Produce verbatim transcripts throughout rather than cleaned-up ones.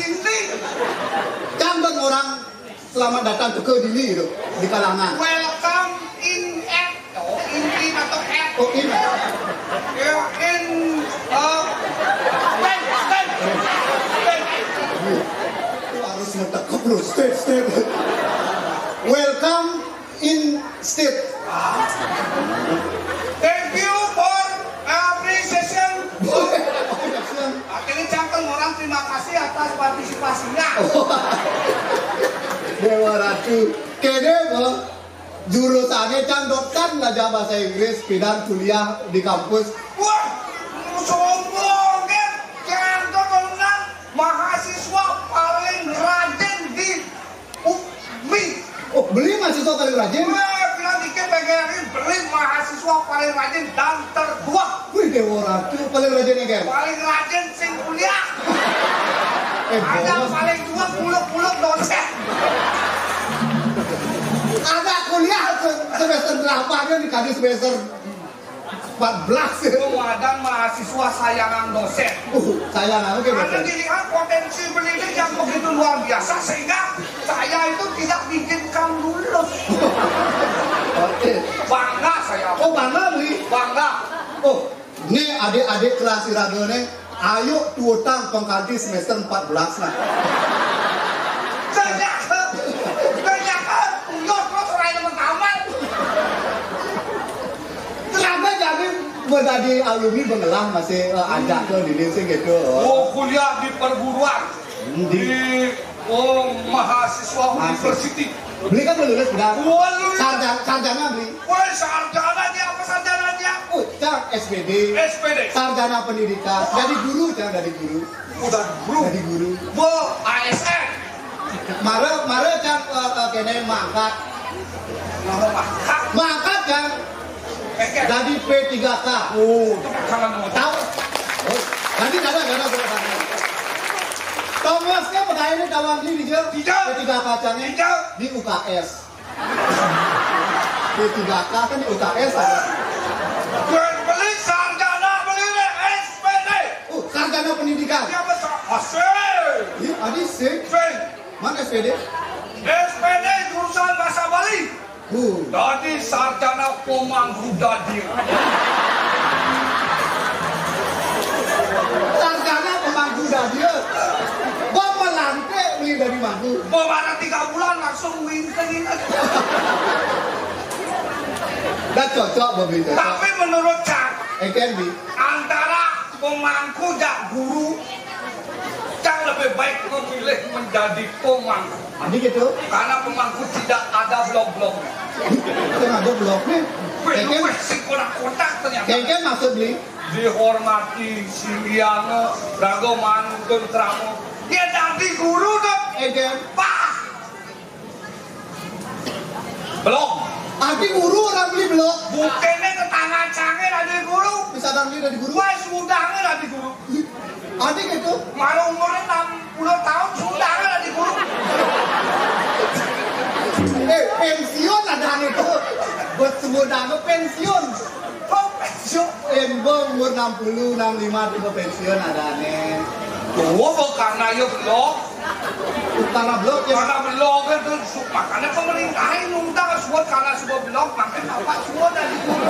Ini. Cang dot orang selamat datang ke dini itu di kalangan. Welcome in at. Oh, in, in atau at. Oh, in. Ya, in, uh, stand, stand, stand. Itu harus ngetekuk, bro. Step, step. Welcome in state. Thank you for appreciation. Akhirnya cangkem orang, terima kasih atas partisipasinya. Dewa Ratu. Kene, Bo. Jurusannya cang dot kan belajar bahasa Inggris, pindah kuliah di kampus. Wah, sombong kan? Cang dot mahasiswa paling rajin di U M I. Oh, beli mahasiswa paling rajin? Wah, bilang dikit, P G R I, beli mahasiswa paling rajin dan tertua. Wih, Dewa Ratu paling rajin ya, kan? Paling rajin sing kuliah. Eh, ada bohong. Paling tua, puluk-puluk dosen. Ada kuliah se- semester delapan kan, dikasih semester empat belas. Itu wadah mahasiswa sayangan dosen. Uh, sayangan, oke, karena dosen. Dilihat potensi beliau yang begitu luar biasa, sehingga saya itu tidak diizinkan lulus. Oke. Bangga saya. Oh, bangga, Bli? Bangga. Oh, ini adik-adik kelas iraga nih, ayo tuutang pengganti semester empat belas nah. Ternyata, ternyata, uyut terus orang yang tamat. Kenapa jadi menjadi alumni Bengelah masih eh, ajak ke diri sih gitu? Oh, kuliah di perguruan. Hmm, di di, oh, mahasiswa Mahasiswa. University. Beli kan lulus, udah. Wah, lulus. Sarjana, sarjana beli. Wah, sarjana dia apa sarjana dia? Oh, cang S P D. S P D. Sarjana pendidikan. Wah. Dari guru, cang dari guru. Udah guru. Dari guru. Bo, A S N. Mara, mara cang eh, eh, kene mangkat. Mangkat. Mangkat, cang. Jadi P tiga K. Oh, itu kan salah nomor. Tahu? Oh, nanti ada, ada, ada. Tongosnya pegawai ini tahu di dia. Tidak. P tiga K cangnya. Tidak. Di U K S. P tiga K kan di U K S ada. Beli sarjana, beli S P D. Oh, sarjana pendidikan. Dia besar. Asik. Iya, adi sih. Sing. Man S P D? S P D jurusan bahasa Bali. Uh. Dadi sarjana pemangku dadi. Sarjana pemangku dadi. Gua melantik beli dari mangku. Baru tiga bulan langsung wintengin. Dah cocok, Bobi, cocok. Tapi menurut Cak, eh, Ken, Bi. Antara pemangku dan guru, Cak lebih baik memilih menjadi pemangku. Jadi gitu. Karena pemangku tidak ada blok-bloknya. Itu ada bloknya. Weh, lu weh, si kotak-kotak ternyata. Kengkeng maksud beli. Dihormati, siliange, raga manutun krama. Dia dadi guru tuh. Kengkeng. Bah. Belum. Adi guru orang beli belum. Bukannya tetangga canggih dadi guru. Bisa dadi guru. Wah, sudah dadi guru. Adi gitu. Malah umurnya enam puluh tahun sudah dadi guru. Eh, pensiun ada itu. Buat semua dana pensiun. Oh, pensiun. Embung umur enam puluh, enam lima tiba pensiun ada nih. Tuh, karena ya belum. Karena belum ya. Karena belum kan tuh, makanya pemerintah ini undang semua karena semua belum, makanya apa semua dadi guru.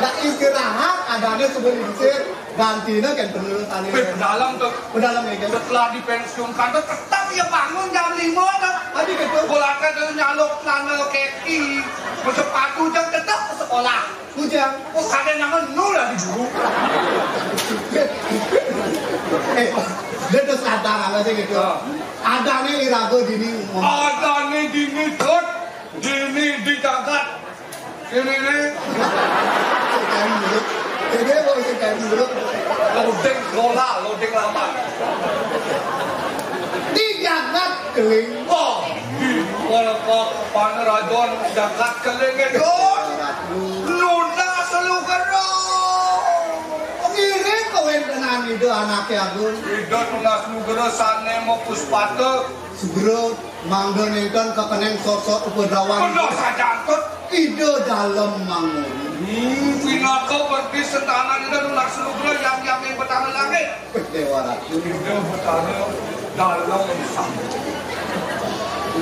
Nah, istirahat adanya sebelum isir. Gantinya kan penurutan ini. Wih, pedalam tuh. Pedalam ya, kan? Setelah dipensiunkan tuh tetap ya bangun jam lima tuh. Tadi gitu. Bola tuh nyaluk celana kaki, sepatu jam tetap ke sekolah. Bujang. Oh, ada nama nu lah di guru. Eh, dia tuh sadar aja gitu. Oh. Ada nih iraga dini. Ada nih dini, Dut. Dini di jagat. Ini nih. Kain buruk. Ini mau isi kain buruk. Loading bola, loading lama. Di jagat keling. Wah, di mana kok panerajon jagat keling itu? Nuna selugero. Ngiring kawentenan ide anake agung. Ida Nuna selugero sane mau puspata. Sugro, mangda nenten kekeneng sot-sot upadrawan. Bener saja, Tut. Ida dalem manguri. Hmm, pinaka perdi sentanan ida nunas lugra yang yang yang betara langit. Déwa Ratu. Ida Betara Dalem Sambung.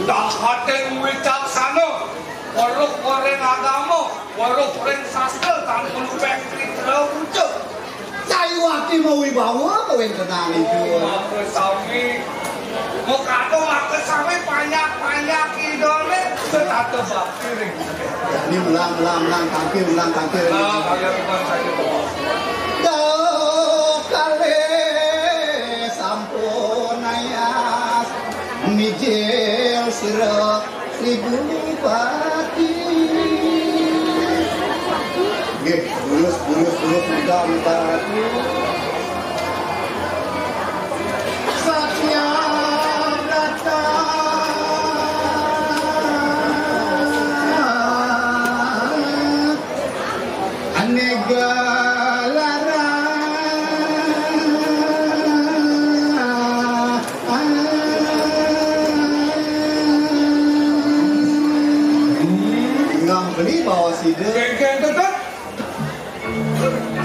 Dahating wicaksana, weruh ring agama, weruh ring sastra, tan palubeng kritra puja. Sayuwakti mawibawa kawéntenan iku. Makasami. Makada makasami panjak-panjak Idané setata bakti ring Jani ulang, ulang, ulang, tangkil, ulang, tangkil. Ah, kalian bukan saja. Duh, kalih sampun ayas, mijil sira Sri Bupati. Nggih, lurus, lurus, lurus, mudah, mudah. Satya Brata. Anéga larang. Nggih beli bawa sida. Kéngkén tetep.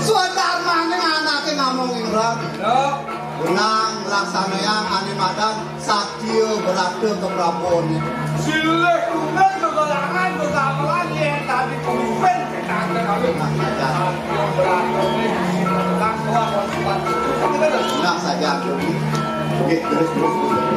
Swadarmaning anaké namung ingrat. Ya. Wenang nglaksanayang ané madan satya brata kaprabané. Silih tunggal gegelangan gegamelan yén dadi pemimpin kita akan kawin. Nah, saja. Satya bratané bisi menang soal konsultan. Nah, saja. Oke, terus, terus, terus.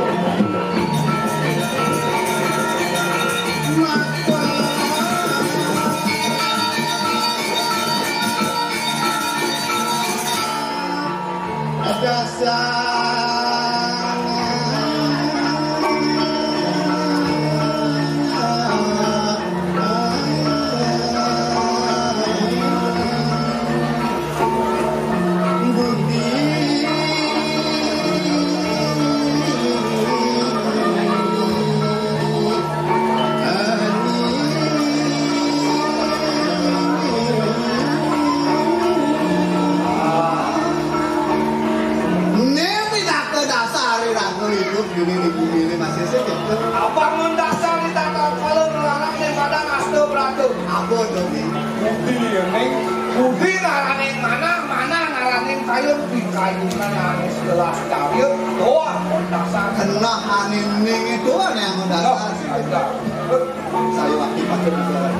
Né pinaka dasar iraga idup dini di bumi ini masih sedikit. Apa mendasar di tata kala ngelarang ning padang asta brata? Apa to, Ning? Budi ya, Ning. Budi ngaraning manah, manah ngaraning kayun, pikayunan anu segelas karya, doang mendasar. Kenah ané Ning itu ané yang mendasar. Loh, ada. Sayuwakti patut digarap.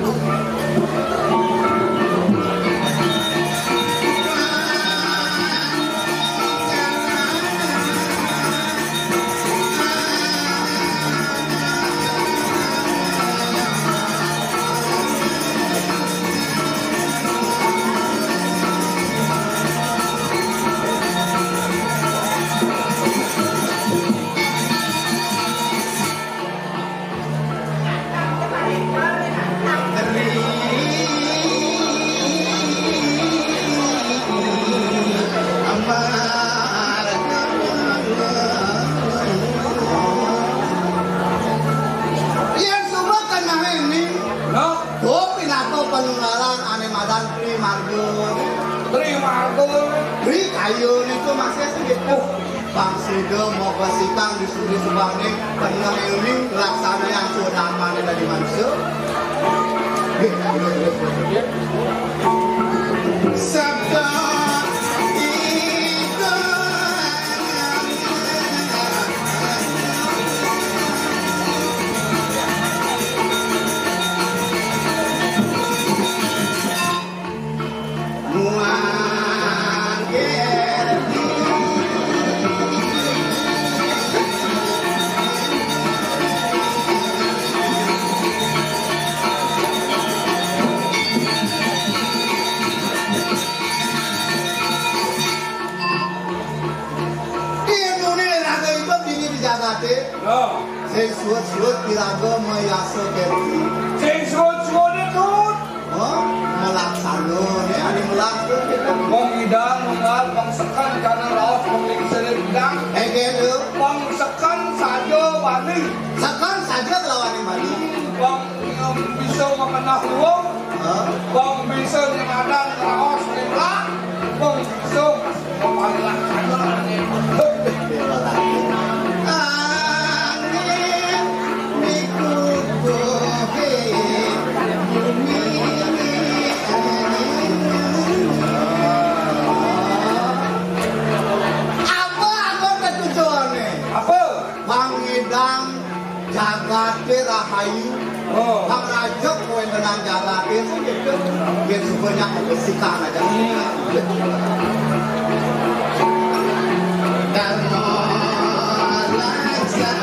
Yén suba kenehé Ning, nah, to pinaka panunggalan ané madan Tri Marga. Tri Marga. Tri kaya niku masih sedikit. Pang sida mabesikan di sudi subané keneh éling laksanayang swadarmané dadi manusa. Nggih, terus, terus, terus. Sabda ika. Ilmuné raga idup dini di jagaté. Ya. Sing suud-suud iraga mayasa kerti. Sing suud-suud itu. Hah? Malaksana, né, ané melaksana. Wong ngidang, wong ngal, wong seken, kanan raos, wong lingsir ngidang. Éh, gitu. Wong seken saja wani. Seken saja kelawan wani. Wong bisa makenah luwung. Hah? Wong bisa ngadang raos ngeblak. Wong bisa makenah luwung. Ayu, oh, pangrajeg kawéntenan jagaté, yén suba nyak besikan aja. Dharma laksana.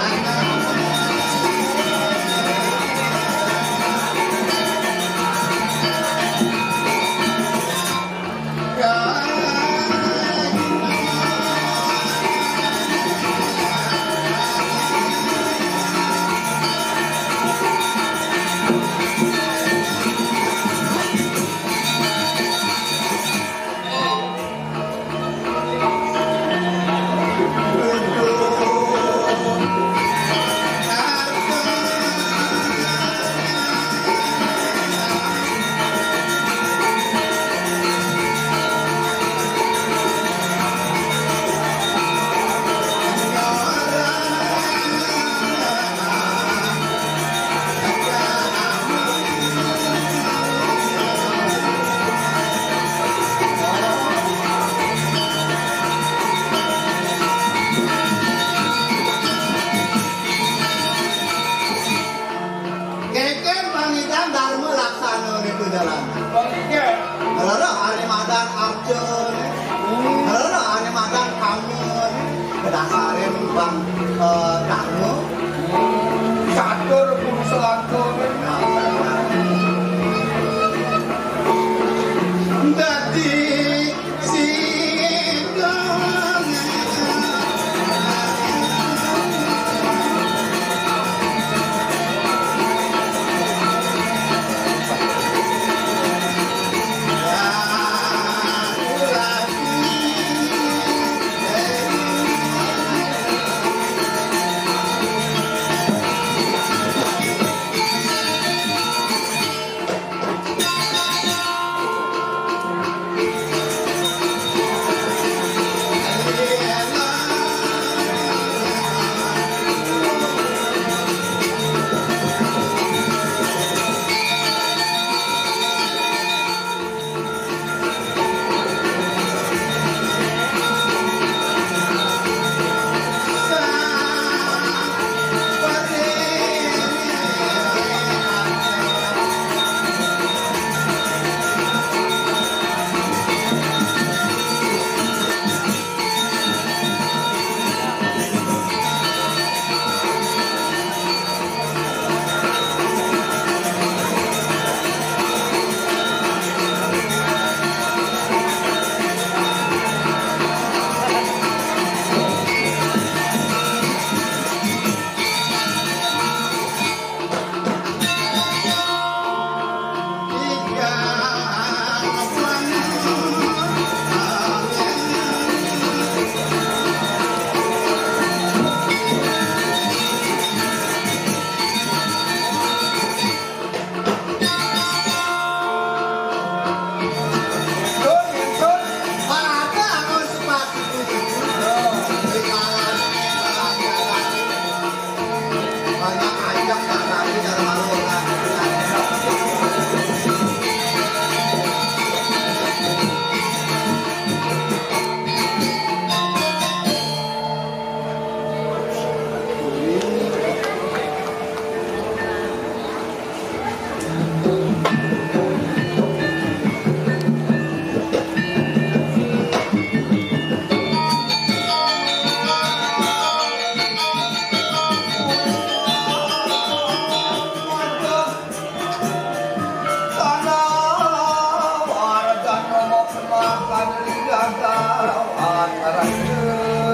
Kékér pangitan dharma laksana niku jalan. Oke. Rara ané madan arca, rara ané madan kama, kedasarin bang, eh, dharma. Catur purusa langkung. Dadi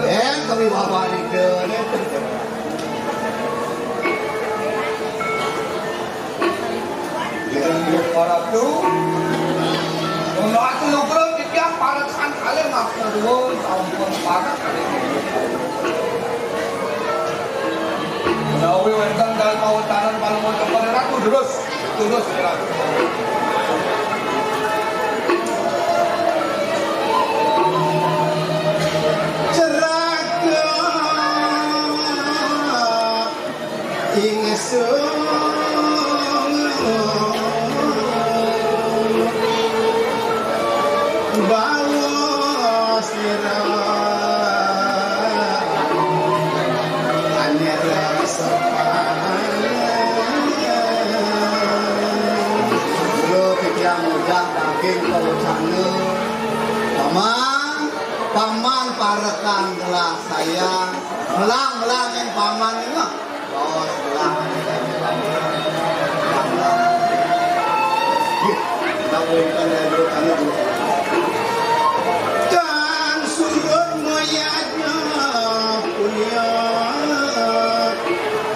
Yen kami bapak nika, nek. Yen para tu, menawi lukra titiang parekan kalih matur nuwun sampun parekan. Menawi wénten dalem awetanan panuwun tepang Ratu terus, terus Ratu. Ceraga ingsun bawa sira anyar sepanjang. Paman parekan gelah sayang. Melang, melang yang paman ini mah. Oh, sebelah. Kita bolehkan dari dulu, kami dulu. Dan surut moyaknya punya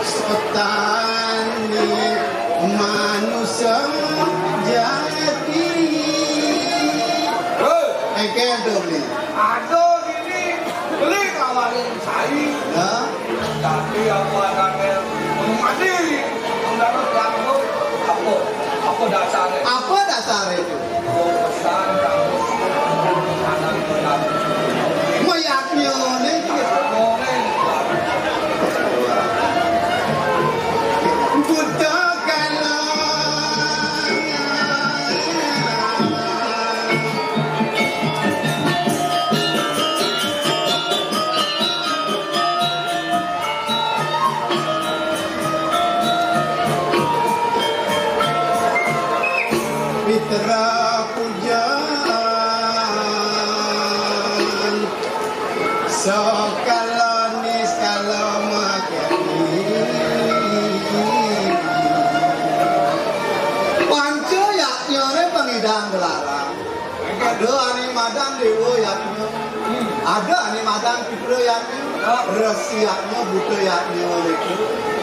setan ni manusia jadi. Hei. Engkel tu beli. Ada gini, beli kawarin saya. Ya. Tapi apa adanya mandi, mendarat langsung, apa? Apa dasarnya? Apa dasar itu? Pesan kamu anak benar. Mayaknya ni. Buta kalang. Mitra pujan, sekala ni sekala makani. Panca yaknya ni pangidang gelarang. Ada ane madan dewa yaknya. Ada ane madan pitra yaknya. Resi yaknya, buta yaknya niku.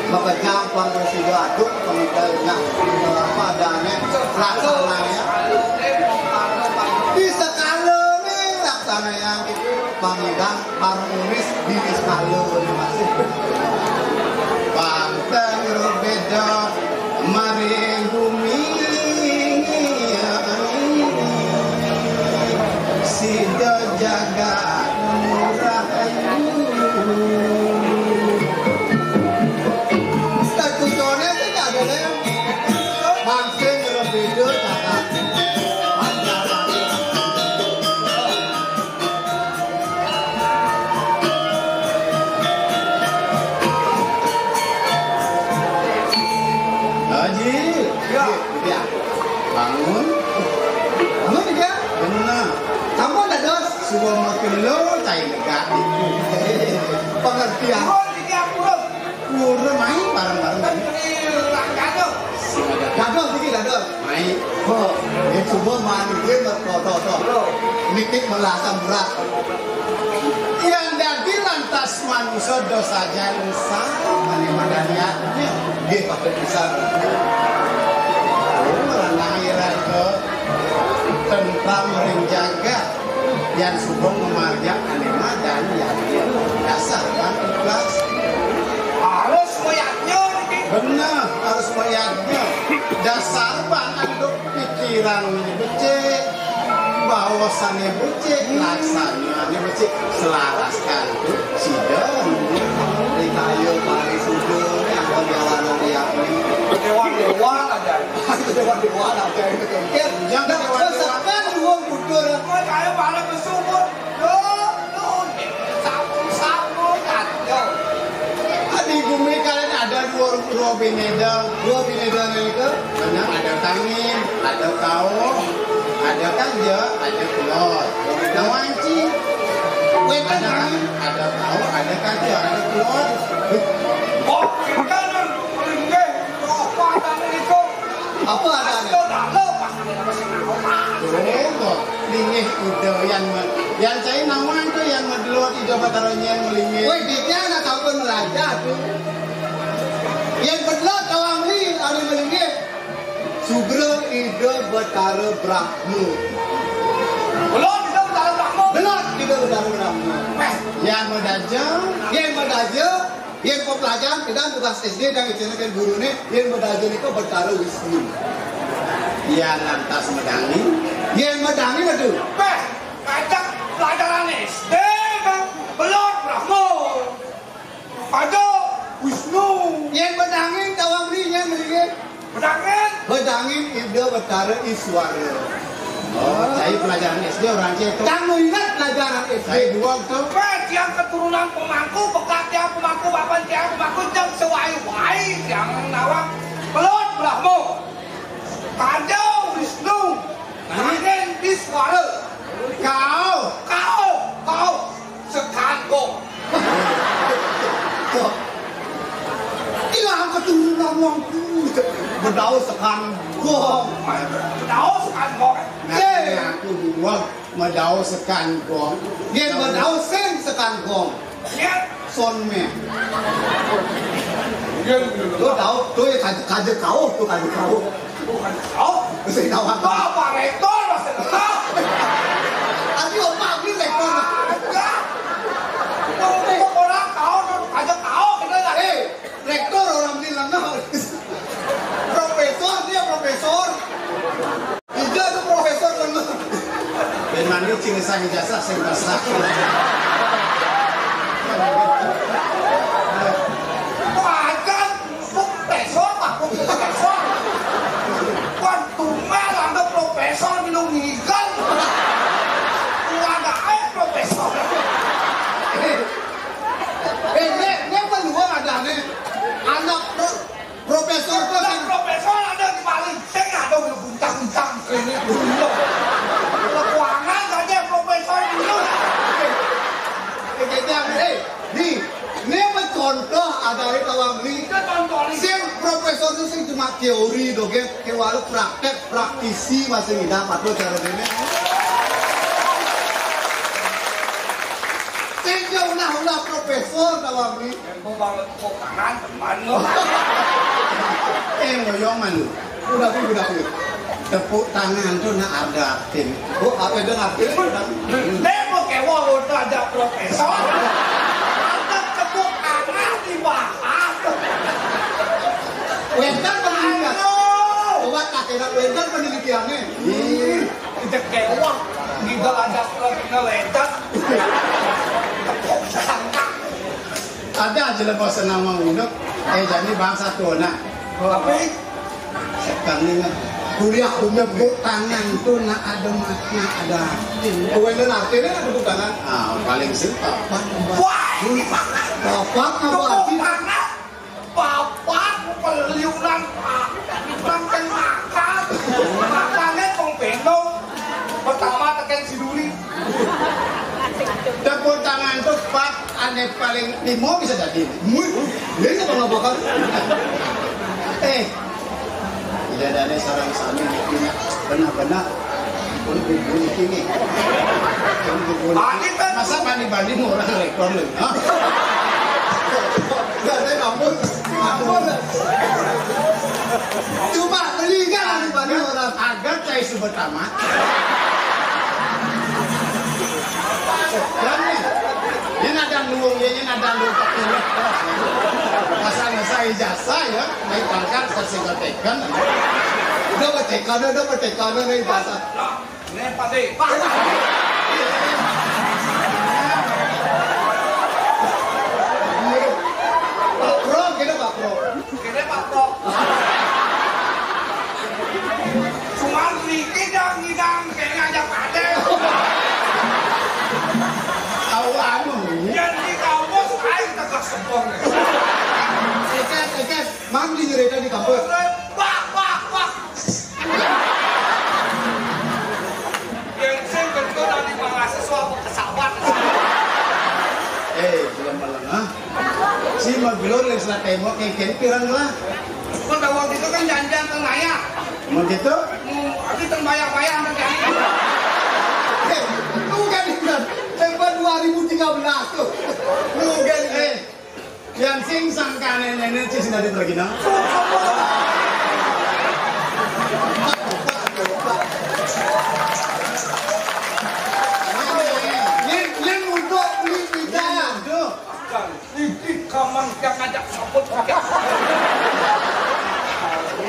Makejang pang resi aduk pangidang nah. Apa adane laksana ya. Bisa kala ni laksana yang itu pangidang harmonis di skala ni masih. Pantang beda maring bumi. Sida jagat murah ayu. Statusone sing ada le. Bangsa ngerebeda jagat. Haji. Ya. Ya. Bangun. Bangun ya. Benar. Kamu dados. Suruh makin lo cai negak itu. Pengertian. Purun, main bareng-bareng. Dados, iki dados. Mai. Oh, ini coba mandi dia berkotor-kotor. Nitip melasan berat. Yang dadi lantas manusia dosa jansa, ane madaniatnya. Dia patut bisa. Oh, lanang ira itu. Tentram ring jagat. Yang suka memarjak ane madan ya. Dasar kan ikhlas. Harus mayaknya niki. Benar, harus mayaknya. Dasar bang anduk pikiran becik, bahwasane becik, laksanane becik, selaraskan tu sida. Rikaya pari suda ni anggon jalanan yakni. Dewan-dewan aja. Dewan-dewan aja itu. Jangan dewan-dewan. Sekan dua putra. Kaya pari bersumput. Loh, loh, sapu-sapu, kacau. Di bumi kalian ada dua, dua bineda, dua bineda nika, benar, ada tangin, ada kauh, ada kaja, ada kelod. Nah, wanci. Ada tangin, ada kauh, ada kaja, ada kelod. Oh, kiri kanan, linggih, apa tangin itu? Apa ada? Ada dalam, pas ada apa sih? Tunggu, linggih kuda yang me-, yang cai nawang tu yang medelot Ida Batara nyen melinggih. Woi, dia nak tahu pun melajah tu. Yang bedelot tawang ni, ada melinggih. Sugra Ida Batara Brahma. Belot Ida Batara Brahma. Belot Ida Batara Brahma. Weh. Yang medaja. Yang medaja. Yen pelajaran kedang tugas S D dan istilahkan gurune, yen medaja nika Betara Wisnu. Yen lantas medangi, yen medangi medu. Beh, kacak pelajaran S D kan belot Brahma. Ada Wisnu. Yen medangi tawang ri yen melinggih. Bedangin. Bedangin Ida Betara Iswara. Oh, saya pelajaran S D orang cek tu. Kamu ingat pelajaran S D? Saya dua tu. Pet yang keturunan pemangku, bekat yang pemangku, bapan yang pemangku, jam sewai-wai yang nawang. Pelot Brahmo. Kajau Wisnu. Angin Iswara. Kau. Kau. Kau. Bedaus sekangkung. Bedaus sekangkung. Nah, aku dua bedaus sekangkung. Dia bedaus sing sekangkung. Ya. Son me. Tuh tahu, tuh ya kaje, kaje kau, tuh kaje kau. Bukan kau. Saya tahu apa? Pak Rektor masih tahu. Tapi opa ini rektor. Ada. Orang kau, kaje kau, kita lah. Eh, rektor orang di lengah. Profesor, dia profesor. Ija tuh profesor lengah. Ben mandi cing sang ijazah sing basah. Wajan, profesor, Pak, profesor. Kan tumel ada profesor minum ngigal. Ada aja profesor. Eh, ini, ini apa luar ada nih? Anak pro- Profesor tuh kan. Profesor ada di paling, saya nggak ada udah guncang-guncang ini dulu. Keuangan saja profesor dulu. Kita, eh, nih, ini apa contoh ada di tawang nih? Kita tonton. Sing profesor itu sing cuma teori doge, ke walau praktek, praktisi masih tidak patut cara ini. Sing jauh nah ulah profesor tawang nih. Mau banget tepuk tangan, teman lo. Eh, ngoyong malu. Udah, udah, udah. Tepuk tangan tuh nak ada artin. Oh, apa itu artin? Dia mau kewa udah ada profesor. Ada tepuk tangan dibahas. Wénten penelitian. Aduh. Coba tak kira wénten penelitiannya. Ih, kita kewa. Kita ada penelitian. Tepuk tangan. Ada aja lah bahasa nama unduk. Eh, jadi bangsa tuh, nah. Tapi sekarang ini kuliah punya tepuk tangan tuh, nah, ada makna, ada arti. Kau yang artinya ada tepuk tangan. Ah, paling sih papan. Wah, ini papan. Papan apa artinya? Papan, peliuran, papan, makan. Makannya kong bendong. Pertama tekan si duri. Tepuk tangan tuh, Pak, ane paling limo bisa jadi. Wih, ini apa nggak bakal? Eh, tidak ada sarang sami ini. Benar-benar. Pun bubun ini. Pun bubun. Masa bani-bani mau orang rekor nih? Hah? Nggak ada kampus. Kampus. Coba beli kan bani-bani orang. Agak saya sebut amat. Ini ada nung, ini ada nung. Pasal saya jasa ya, naik pangkat, saya tekan. Udah bertekan, udah bertekan, naik jasa. Ini pasti. Pak Pro, kita Pak Pro. Kene Pak Tok. Cuman sedikit yang ngidang kene aja pade. Tahu anu. Yang di kampus aing tegas sempurna. Ekas, ekas, mang di cerita di kampus. Pak, pak, pak. Yang sing betul dari mahasiswa apa pesawat. Eh, belum melengah. Si maglor yang selat tembok yang kiri pirang lah. Kan waktu itu kan janjian tengah ya. Mau gitu? Mau, tapi terbayang-bayang sama janji. Eh, lu kan ingat tempat dua ribu tiga belas tuh. Lu kan, eh, yang sing sangkane nenek cis dari tergina. Yang, yang untuk beli pizza. Tuh. Kan, ini kaman yang ngajak sabut pakai.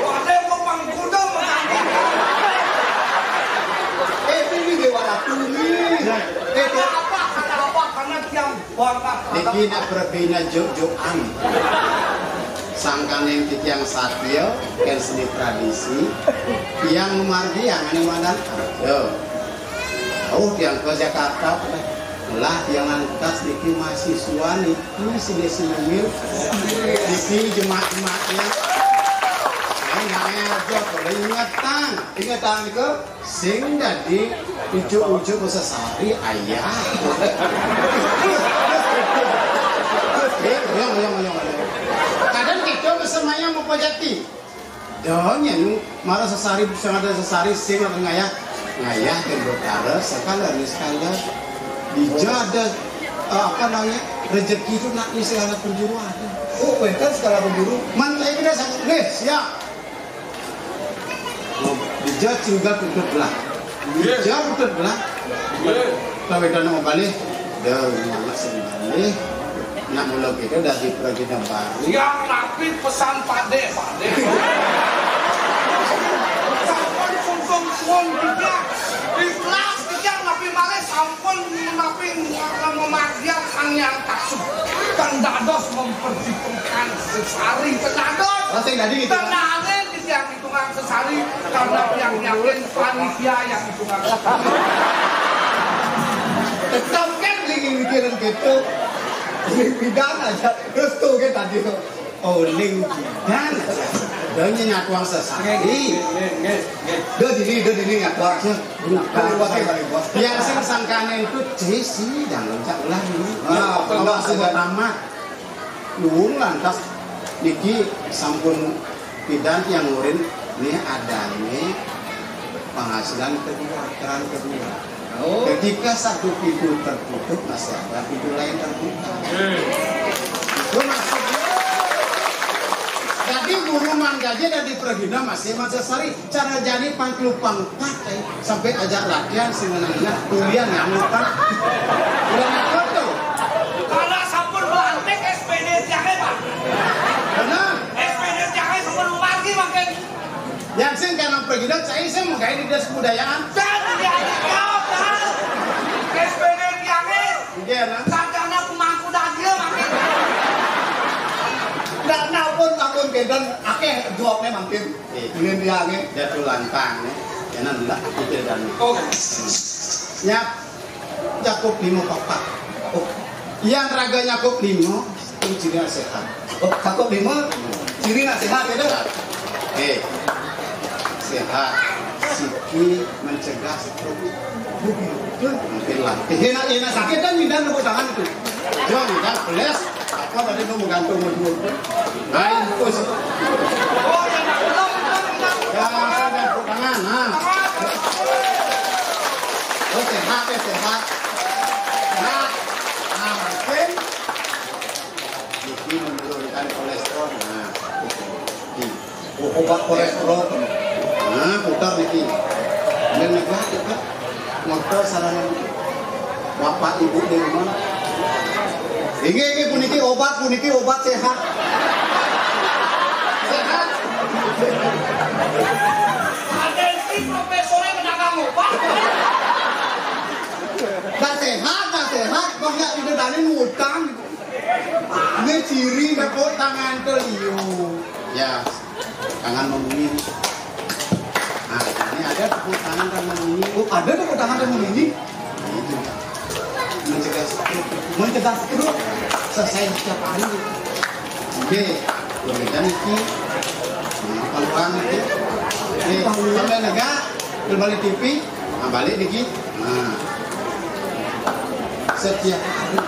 Wah, ada yang mau mangkuda, mangkuda. Eh, ini Dewa Ratu ini. Eh, karena apa? Karena apa? Karena tiang banget. Niki nak berbina juk-jukan. Sangkaning titiang satya, kan seni tradisi. Tiang margi yang anu mandan. Yo. Oh, tiang ke Jakarta, lah tiang lantas niki mahasiswa niki si Desi Mumil, niki jemak-jemaknya. Saya nggak ngajak, kalau ingetan, ingetan ke sing jadi ujuk-ujuk bahasa sari ayah. Eh, yang, yang, yang, yang. Kadang kita bersama Yang mau pajati. Dong, yang mara sesari, bisa ada sesari, sing atau ngayah. Ngayah dan berkala, sekala, ini sekala. Dija ada, eh, apa namanya, rezeki itu nak ni segala penjuru ada. Oh, wénten segala penjuru. Man, saya kena satu, nih, siap. Dija tinggal tutup belah. Dija tutup belah. Kawéntenan mau balik. Dah, nyawa sing balik. Nak mula kita dari Pragina Baru. Yang napi pesan Pak Dé, Pak Dé. Sampun sungsung suwun tiga. Ikhlas tiga napi malih sampun napi memargian Sang Hyang Taksu. Kang dados memperhitungkan sesari tenados. Oh, sing dadi gitu. Tenane titiang hitungan sesari karena tiang yakin panitia yang hitungan sesari. Tetap kan lagi mikirin gitu. Ini bidang aja. Terus tuh kan tadi tuh. Oh, ning bidang aja. Dene nyatuang sesari. Nggih, nggih, nggih, nggih. Do dini, do dini nyatuang. Yang sing sangkane itu jesi, jangan loncat ulah dulu. Ah, kalau sudah tamat. Nuwun lantas niki sampun pidan tiang urin nih adane penghasilan kedua, keran kedua. Oh. Ketika satu pintu tertutup, masih ada pintu lain terbuka. Itu maksudnya. Jadi guru manggaje dari Pragina masih masa sari. Cara jani pangklu pangkat, eh, sampai ajak latihan sing menengah kuliah nyamuk kan. Udah ngatur tuh. Kalau sampun melantik S P D tiangnya, Pak. Benar. S P D tiangnya sampun memargi makin. Yang sing karena pergi dan saya sing mengkaji di dinas kebudayaan. Dan dia ada kau, Pak. S P D tiangnya. Iya, nah. Sarjana pemangku dagil makin. Ndak, ndak pun, pun kenten akeh jawabnya makin. Ini dia nggih. Jatuh lantang, ya. Kena ndak pikir dan. Oh. Nyap. Nyakup lima papat. Oh. Yang raga nyakup lima, itu ciri sehat. Oh, nyakup lima, ciri nak sehat, ya, dah? Sehat. Eh. Sehat. Siki mencegah stroke. Mungkin lah. Eh, enak, enak sakit kan, mindah tepuk tangan itu. Jangan, mindah, belas. Apa tadi mau menggantung berdua? Lain, terus. Ya, langsung tepuk tangan, nah. Oh, sehat ya, sehat. Sehat. Nah, mungkin ini menurunkan kolesterol. Nah, gitu. Obat kolesterol. Nah, putar niki. Dan negah kita. Motor sarana niki. Bapak ibu di rumah. Ini, ini puniki obat, puniki obat sehat. Sehat. Ada si profesornya menangkap obat. Nggak sehat, nggak sehat. Kok nggak didodani ngutang? Ini ciri tepuk tangan tuh, iyo. Ya, tangan memungil. Nah, ini ada tepuk tangan dan memungil. Oh, ada tepuk tangan dan memungil? Nah, itu. Mencegah stroke. Mencegah stroke. Selesai setiap hari. Oke, kemudian ini. Nah, peluang itu. Oke, sampai negak, kembali T V. Nah, balik niki. Nah. Setiap hari.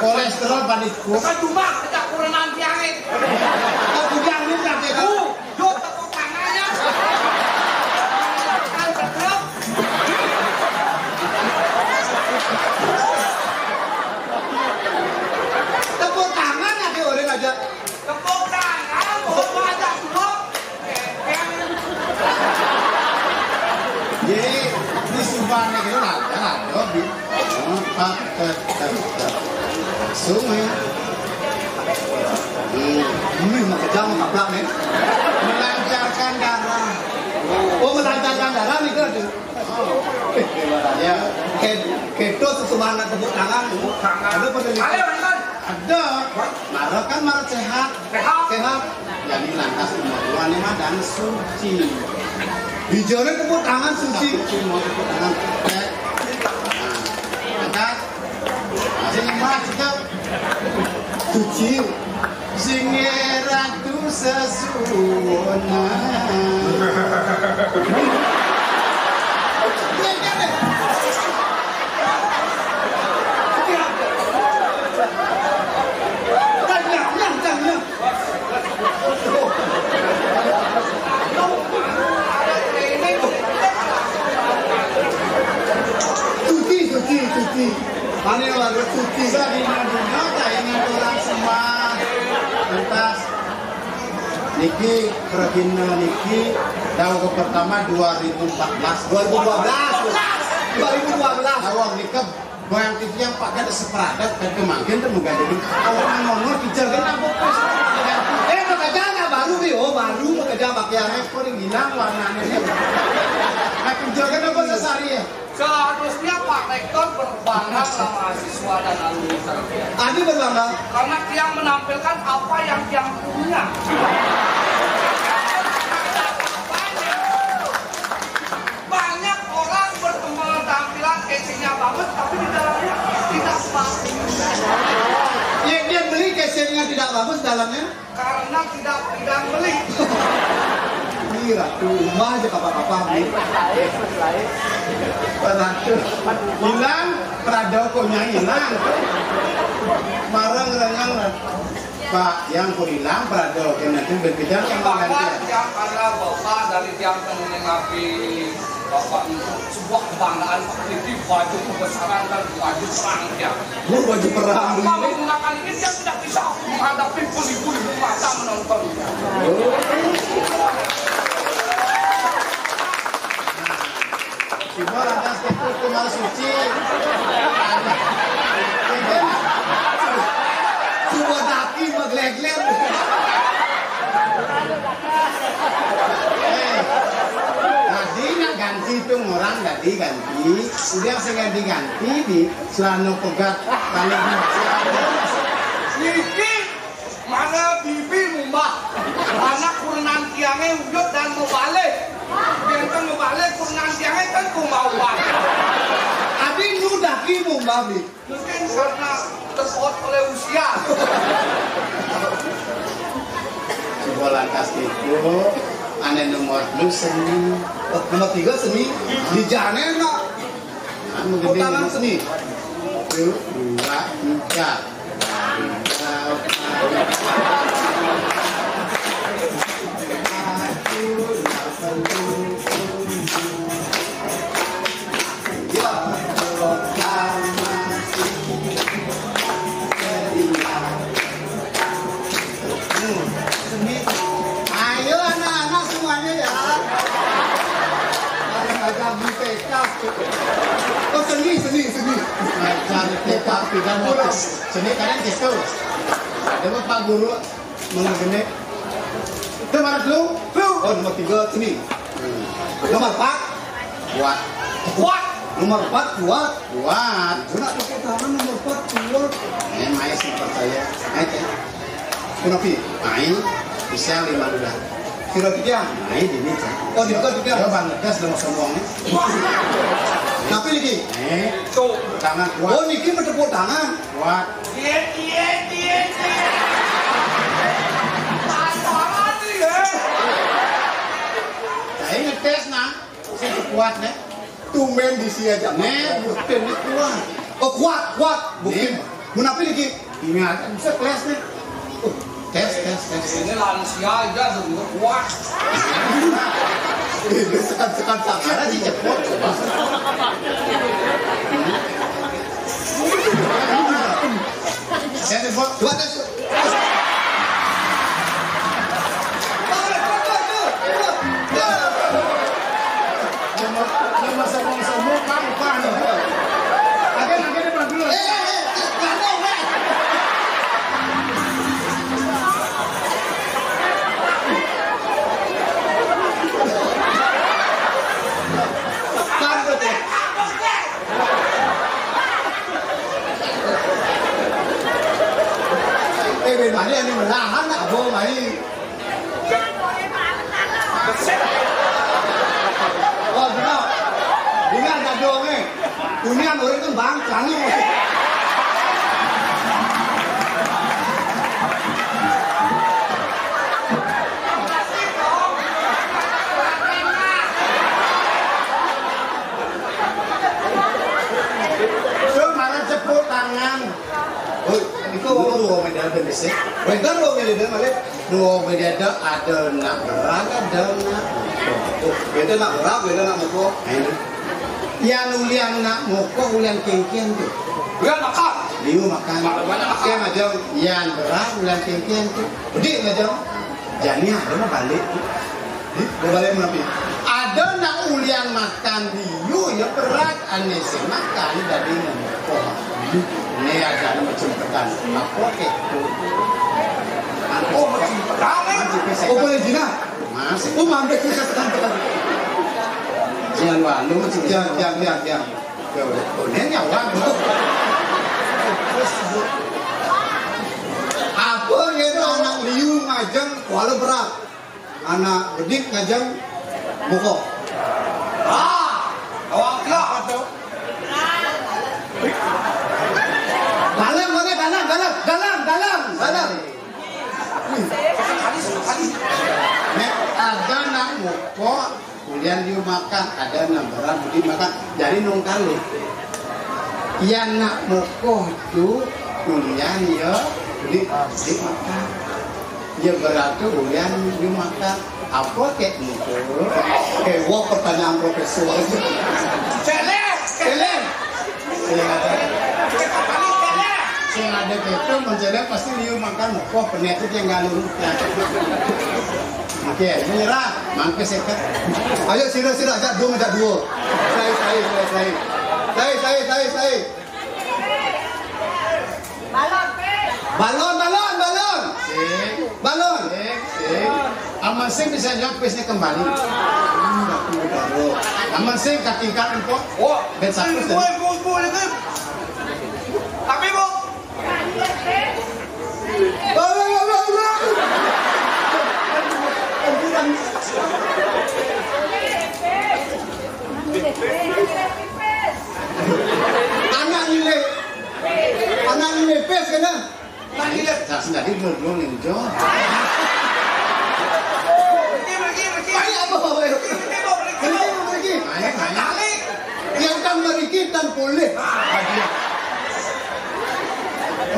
Kolesterol panik. Bukan cuma kita kurenan tiangnya. Oh, bukan ini sakit. Tuh, yo tepuk tangannya. Tepuk tangan ada orang aja. Tepuk tangan, tepuk tangan, tepuk. Jadi, di Subang itu ada, ada, Bi. Empat, empat, empat. Langsung ya. Hmm. Ini mau kejam, tabrak nih. Melancarkan darah. Oh, melancarkan darah nih, itu ada. Ya. Ke-, keto sesumahan tepuk tangan. Ada penelitian. Ada, Bang. Ada. Marah kan marah sehat. Sehat. Sehat. Jadi lantas nomor dua nih, Madang, suci. Hijaunya tepuk tangan suci. Suci, mau tepuk tangan. Ya. Nah, angkat. Sing mas, cekap. Suci. Sing ratu sesuwunan. Ini warga suci. Sadina-dina kaingan orang sembah. Lantas niki pragina niki dawuh pertama dua ribu empat belas. Dua ribu dua belas. Dua ribu dua belas. Awang nika bayang titiang pakai seperadat dan kemangkin tu menggadani. Awang nomor tiga kan apa pas? Eh, pekerjaan baru nih. Oh, baru pekerjaan pakaiannya kok hilang warnanya. Nah, kerja kan apa sesari ya? Seharusnya Pak Rektor berbangga sama mahasiswa dan alumni saya. Adi berbangga. Karena dia menampilkan apa yang dia punya. Banyak orang berkembang tampilan casingnya bagus, tapi di dalamnya tidak bagus. Dia, dia beli casingnya tidak bagus, dalamnya karena tidak tidak beli. Ini ratu rumah aja apa-apa beli. Ratu hilang, perada koknya hilang. Marang rengang, Pak, yang kok hilang perada koknya itu berpindah sama. Bapak gantian. Yang ada bapak dari tiang penghuni api, bapak sebuah kebanggaan, Pak, ini baju kebesaran dan baju perang ya. Oh, baju perang. Tanpa menggunakan ini, dia tidak bisa menghadapi beribu-ribu mata menonton. Cuma lantas itu cuma suci. Cuma daki mah glegler. Eh, tadi nak ganti tuh orang tadi ganti. Udah saya ganti-ganti di celana pegat. Kalau niki mana bibi mumbah. Anak kurenan tiangnya uyut dan mau balik. Biarkan mau balik kurenan tiangnya kan mau ubah. Adi nu daki mumbah bi. Mungkin karena terpot oleh usia. Coba lantas itu, ane nomor lu seni. Oh, nomor tiga seni. Di jane nak. Anu gede. Tangan seni. Satu, dua, tiga. Ayo anak-anak semuanya ya. Ada agak di P K. Oh, seni, seni, seni. Nah, cari P K, tidak mau. Seni kalian gitu. Ada Pak Guru mengenai. Itu mana dulu? Oh, nomor tiga seni. Nomor empat. Kuat. Kuat. Nomor empat kuat. Kuat. Kena pakai tangan nomor empat kuat. Eh, main sih percaya. Ayo, Cak. Kenapa? Main. Bisa lima dua. Kira tiga. Main ini, Cak. Oh, tiga, tiga. Ya, Bang, ngegas dong sombong nih. Tapi niki. Eh. Tuh. Tangan kuat. Oh, niki menepuk tangan. Kuat. Iya, iya, iya, iya. Pacaran nih, ya. Saya ngetes, nah. Saya kuat, nih. Tumben di sini aja. Nih, bukti ini kuat. Oh, kuat, kuat. Bukti. Nih. Mun apa lagi? Ingat, bisa tes, nih. Oh, tes, tes, tes. Ini lansia aja, udah kuat. Ini sekat-sekat, sekat aja, cepet. Saya buat, buat aja. Yang masa mau semua kan, kan. Agen, agen, depan dulu. Eh, ben balik ini melahan, nak, Abang, mai. Oh, benar. Benar, ada dong, eh. Dunia murid kan bangkang, eh. Terus malah cepuk tangan. Woi, iku wong tuwa medal ben dhisik. Wénten wong medal malih. Wong medal ada nak berat, ada nak mokok. Oh, beda nak berat, beda nak mokok. Ayo. Yang ulian nak mokok, ulian kengkian tuh. Ulian makan. Liu makan. Makan banyak makan. Oké, Majeng. Yan berat, ulian kénkéné tu. Bedik, Majeng. Jani ada mah balik tu. Di, dia balik mah. Ada nak ulian makan liu, ya berat. Ané sing makan, jadi ngomong. Oh, ini ada macam pedan. Apa itu? Oh, macam pedan, eh? Macam pesetan. Oh, boleh jinak? Masih. Oh, mampir ke pesetan. Yan, wah, lu macam. Yan, yan, yan, yan. Yo, konen nyawa. Apa ya anak liu ngajeng kuala berat? Anak bedik ngajeng moko. Ah, awak kena apa tu? Dalam, mana dalam, dalam, dalam, dalam, dalam. Nek ada nak moko, ulian liu makan, ada nak berat budi makan. Jadi nong kalih. Yan nak moko tu ulian ya budi, budi makan. Ya berat tu ulian liu makan. Apa kek moko? Kek wah pertanyaan profesor. Celek! Celek! Sing ada, sing ada kéto, menjelek pasti liu makan moko, penyakit yang galun. Oké, menyerah, mangke seket. Ayo, sira, sira, ajak dua, ajak dua. Sai, sai, sai, sai. Sai, sai, sai, sai. Balon, balon, balon. Sing. Balon. Sing, sing. Amun sing bisa jawab kuisnya kembali. Hmm, aku udah, bro. Amun sing katingkat empok. Oh, bet satu, ibu, sing. Ibu, ibu, ibu. Tapi, Bu. Anak nilai, anak nilai pes kena. Nah, iya. Nah, sendiri belum, belum nih, Jo. Ayo, apa, apa, ayo. Ayo, ayo. Ayo, ayo. Yang kan meriki tan boleh.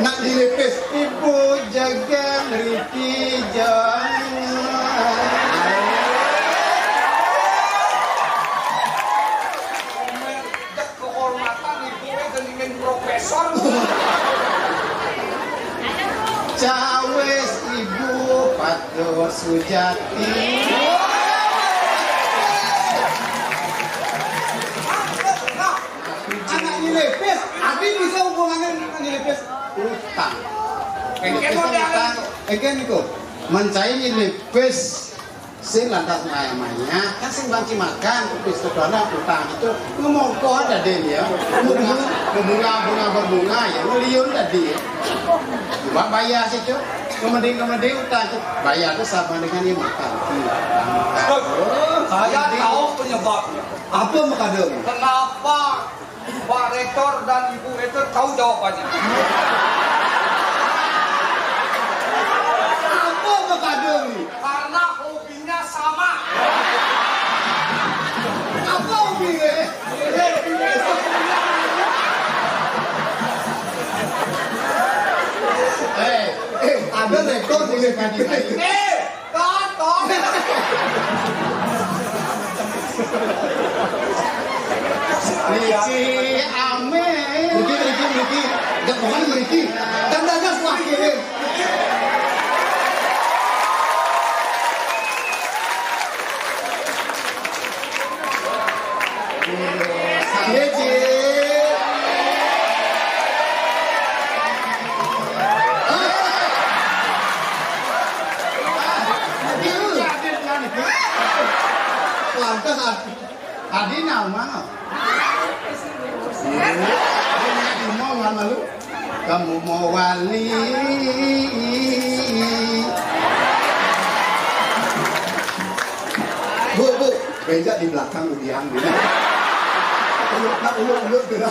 Nak dilipis. Ibu jaga meriki, jangan. Kehormatan ibu, eh, dengan profesor. Cawis ibu patut sujati. Anak nyelipis, ati bisa hubungannya anak nyelipis? Utang. Engke modal. Engke niku. Mencai nyelipis. Sing lantas maya-maya, kan sing banci makan, kupis kedona utang itu, ngemongko ada deh ya. Bunga, bunga, bunga berbunga ya, ngeliun tadi ya. Coba bayar sih, Cuk. Kemudian, kemudian utang itu bayar itu sama dengan yang makan. Saya tahu penyebabnya. Apa makadang? Kenapa Pak Rektor dan Ibu Rektor tahu jawabannya? Apa makadang? Karena hobinya sama. Apa hobinya? Eh, eh, ada rektor boleh ganti. Eh, Tonton. Riki, ame. Riki, Riki, Riki. Jangan Riki. Dan ada wakilin. Iya, Ci. Pantas ad-, adi nama. Ini mau malu. Kamu mau wali. Bu, Bu, beja di belakang udiang gitu. Uluk, nak uluk, uluk, gitu.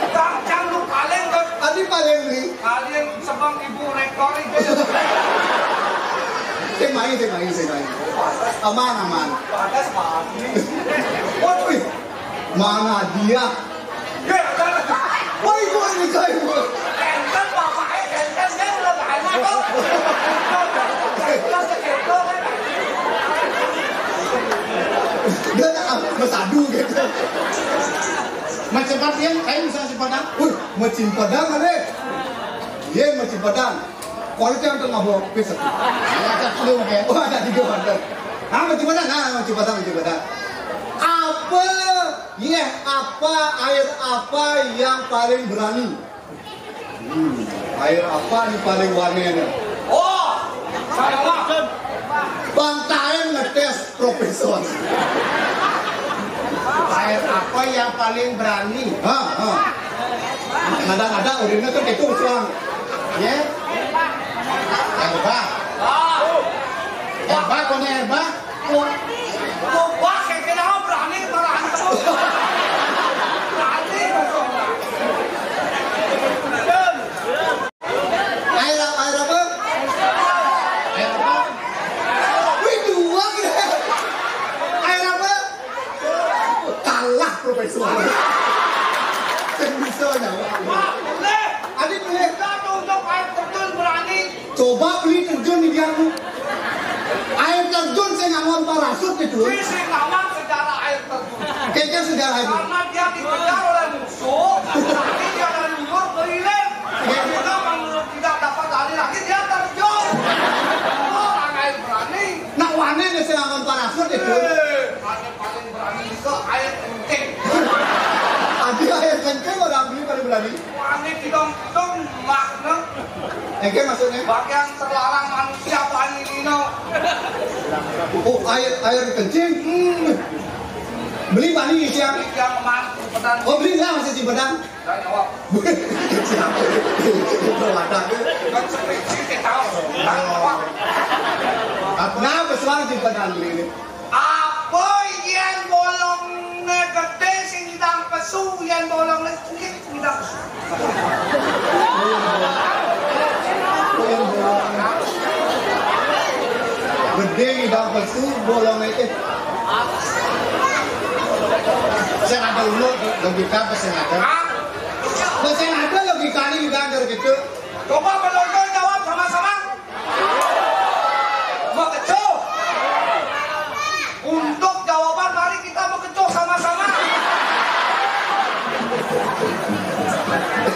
Cang, cang, lu paling ke. Adi paling nih. Paling sebang ibu rektor itu. Saya main, saya main, saya main. Aman, aman. Panas, Pak. Waduh, ih. Mana dia? Woi, gua ini, coy, gua. Enten, Bapak, eh, enten, dia udah banyak, kok. Dia udah bersadu gitu. Macam apa yang kain bisa simpan? Wih, macam padang ada. Iya, macam padang. Kalau yang tengah bawa pisau. Ada dua, kan? Oh, ada tiga, ada. Ah, macam padang, ah, macam padang, macam padang. Apa, iya, apa, air apa yang paling berani? Hmm, air apa nih paling warnanya? Oh, salah. Bang Taen ngetes profesor. Air apa yang paling berani? Ha, ha. Kadang-kadang urinnya kan itu, Bang. Ya? Air bah. Air bah, kok air bah? Kok, kok bah, kayak kenapa berani marah? Berani, maksudnya. Air apa? Air apa? Air apa? Wih, dua gitu. Air apa? Kalah profesor. Kan bisa nyawa. Wah, boleh. Adit boleh. Kita tuh untuk air terjun berani. Coba beli terjun di Biarnu. Air terjun sing ngawang parasut itu. Ini sing ngawang sejarah air terjun. Kayaknya sejarah itu. Karena dia dikejar oleh musuh, tapi dia dari luar keliling. Dia juga menurut tidak dapat lari lagi, dia terjun. Orang air berani. Nak wane nih sing ngawang parasut itu. Eh, paling, paling berani itu air kencing. Ada air kencing orang beli paling berani. Wane didong-dong, makna. Engke maksudnya? Bagian terlarang manusia, Pak Nino. Oh, air, air kencing. Hmm. Beli bani siang. Beli siang kemarin, Cipedan. Oh, beli lah masih Cipedan. Dari awal. Siapa? Itu ada. Kan sering sih kita tahu. Dari awal. Apa? Nah, pesuang Cipedan beli ini. Apa yen bolongne gedhe sing ngidang pesu, yen bolongne cilik ngidang pesu? Gedhe ngidang pesu, bolongne, eh. Sing ada ulun logika apa sing ada? Hah? Lah sing ada logikane ngidang karo gitu. Coba penonton jawab sama-sama. Makecuh. Untuk jawaban, mari kita makecuh sama-sama.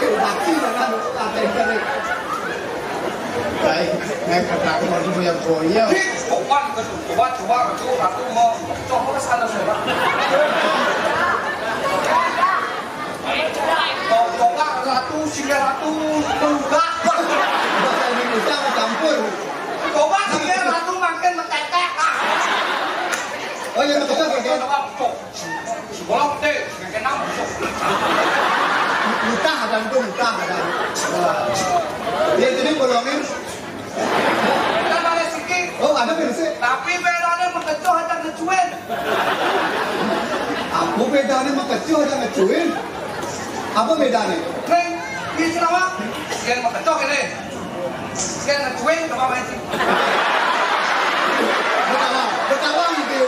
Laki dengan kata yang tadi. Baik, naik ke belakang, mau dulu yang goyang. Hei, coba, coba, coba, coba, aku mau coba ke sana, coba. Coba ratu, singgah ratu, menggah. Bahasa Indonesia sama campur. Coba singgah ratu makin mentetek. Oh, iya, betul, betul. Coba, cok. Sekolah gede, semakin nambah, cok. Mutah ada itu, mutah ada. Wah. Dia jadi bolongin. Kita ada rezeki. Oh, ada rezeki. Tapi bedanya mengecuh ada ngecuin. Apa bedanya mengecuh ada ngecuin? Apa bedanya? Ning, di Sarawak, yen mengecuh ini. Yen ngecuin, coba main sih. Betawa, betawa gitu.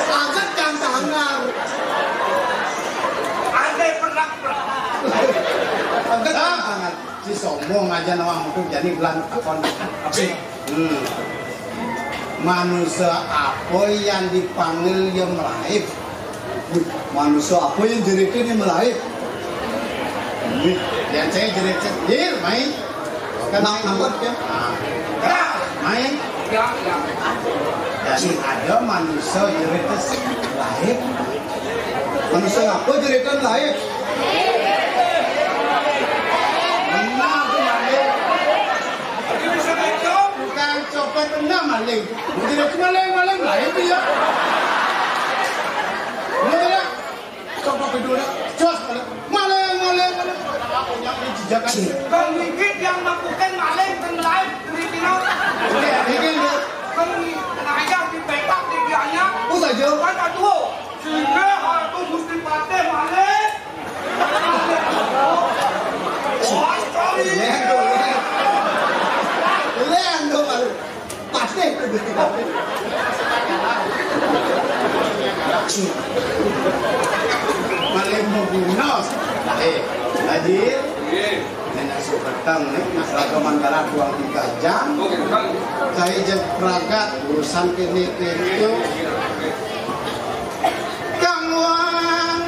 Sangat tantangan. Andai pernah, pernah. Sangat tantangan. Si sombong aja nawang metu jani belan takon. Apa? Hmm. Manusia apa yang dipanggil yang melaib? Wih, manusia apa yang jeritin yang melaib? Wih, yang saya jeritin, dir, main. Kan nampak kan? Nah, main. Jadi ada manusia jeritin melaib. Manusia apa jeritin melaib? Benar tu maling. Bukan copet, benar maling. Jadi aku maling, maling lain tu ya. Benar tak? Coba kedua dah. Jos maling. Maling, maling, maling. Apa yang dijajakan? Bang Wigit yang melakukan maling dan lain dari Cina. Okey, Wigit tu. Kan ayah di petak di dianya. Oh, saja. Kan tak tahu. Sehingga aku mesti patah maling. Oh, sorry. Lean tu, lean. Lean tu, maling. Patah tu, mesti patah. Maling membunuh. Eh, hadir. Nenek sudah petang ni, nak ragaman galak dua tiga jam. Saya je peragat urusan kini kini tu. Kang Wang,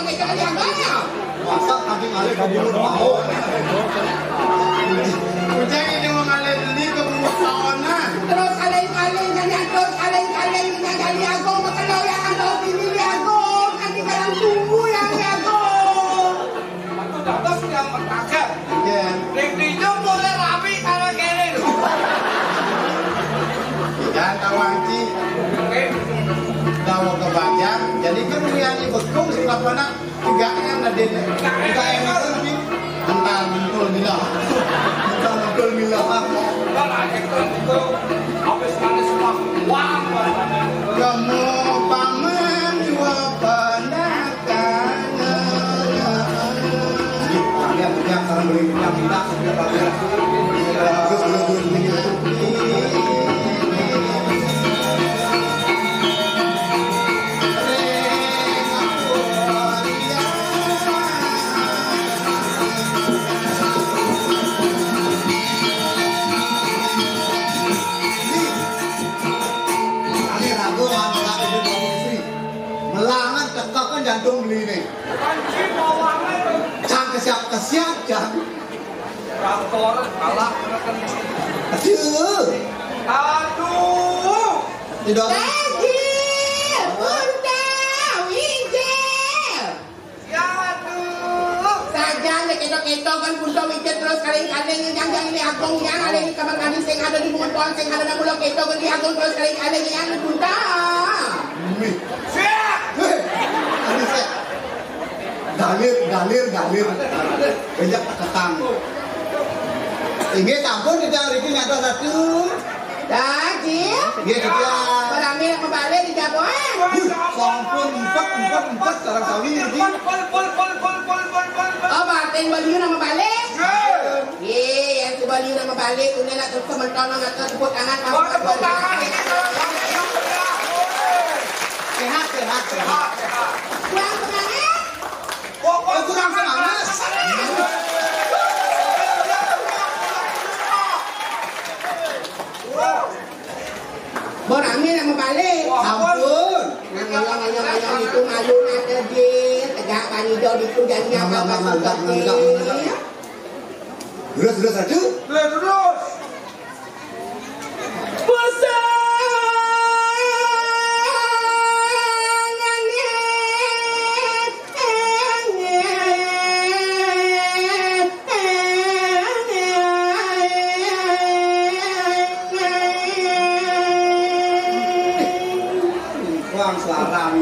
Masa tadi ngalih ke bungut pao? Ujang ini mau ngalih beli ke bungut paonan. Terus aling-aling, jadi terus aling-aling, jadi agung, bekelor yang ada di sini, agung. Nanti kadang tunggu yang agung. Aku dapat yang bertahan. Iya. Ning dijum mulai rapi karena kene lho. Jangan tahu anci. Oke. Tahu kebaca. Jadi kan yang bekung sebelah mana? Juga yang ada di juga yang itu lebih mental mentul mila. Mental mentul mila. Kalau ada itu, habis manis semua. Wah. Kamu paman dua pernah. Melangan tekak kan jantung beli nih. Cang kesiap-kesiap, Cang. Traktor kalah menekan mesin. Aduh. Aduh. Tidak. Tajil, Punta, Wijil. Ya, aduh. Saja, nek ketok-ketok kan Punta, Wijil terus kaling-kaling yang jangan ini agung yang ada di kamar mandi sing ada di bungut pohon sing ada nang ulo ketok kan di agung terus kaling-kaling yang di Punta. Wih. Siap. Wih. Aduh, siap. Dalir, dalir, dalir. Banyak teketan. Inggih, sampun, kita mriki ngantos satu. Dah, Ji. Nggih, Ji. Barang ini mebalik di jagoan. Wih, sampun, empat, empat, empat, sekarang kami ini. Oh, batin beliau nama balik. Nggih, yang si beliau nama balik, ini nak terus sementara nak tepuk tangan. Oh, tepuk tangan. Sehat, sehat, sehat. Kurang semangat. Kok, kok kurang semangat? Bon, Amin yang membalik. Ampun. Nang ngayang-ngayang itu malu nak kecil. Tegak bani do itu jadinya apa-apa. Terus, terus, aduh. Terus, terus. Wang selarang.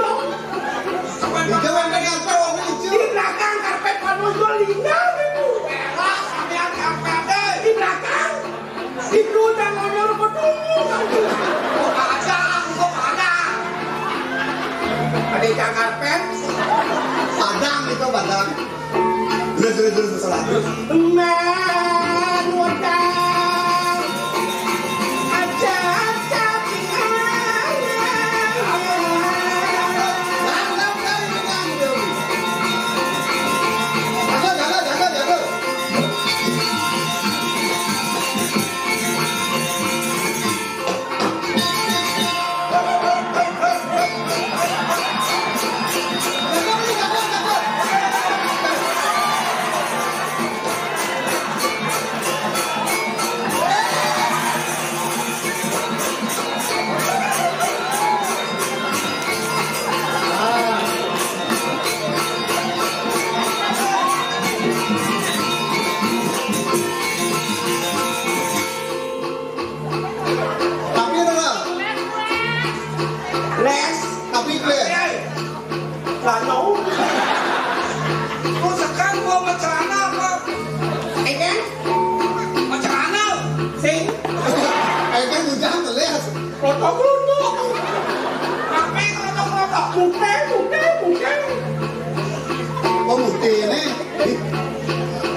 Ijo. Ijo, Bang, Bang, Bang, Bang, Bang. Di belakang karpet, Pak Muncul, indah, Ibu. Elah, sampean karpet, eh. Di belakang. Itu dan nonor, betul. Kok ada, kok ada. Ada ikan karpet. Padang itu, Padang. Terus, terus, terus, terus. Nah,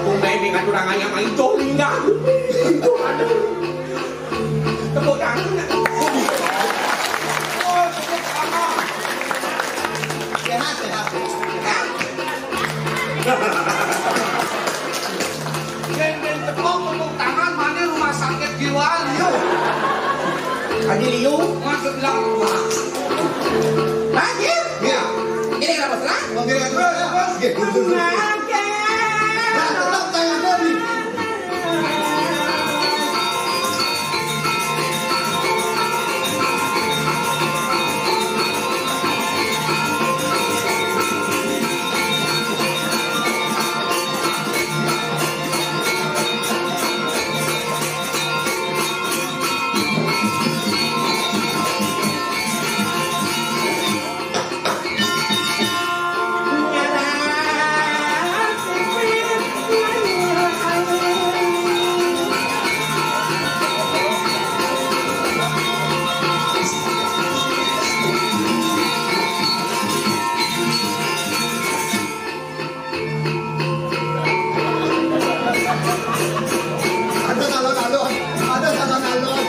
Tumben ning aturan ayam itu linggang. Itu ada. Tepuk tangan. Oh, tepuk tangan. Sehat, sehat. Sehat. Yen, yen tepuk, tepuk tangan, mane rumah sakit jiwa liu. Haji liu. Masuk bilang rumah. Haji? Iya. Ini kenapa serah? Oke, terus, terus. Oke, terus, terus. Nah, tetap kayak tadi. Ada alon-alon, ada alon-alon.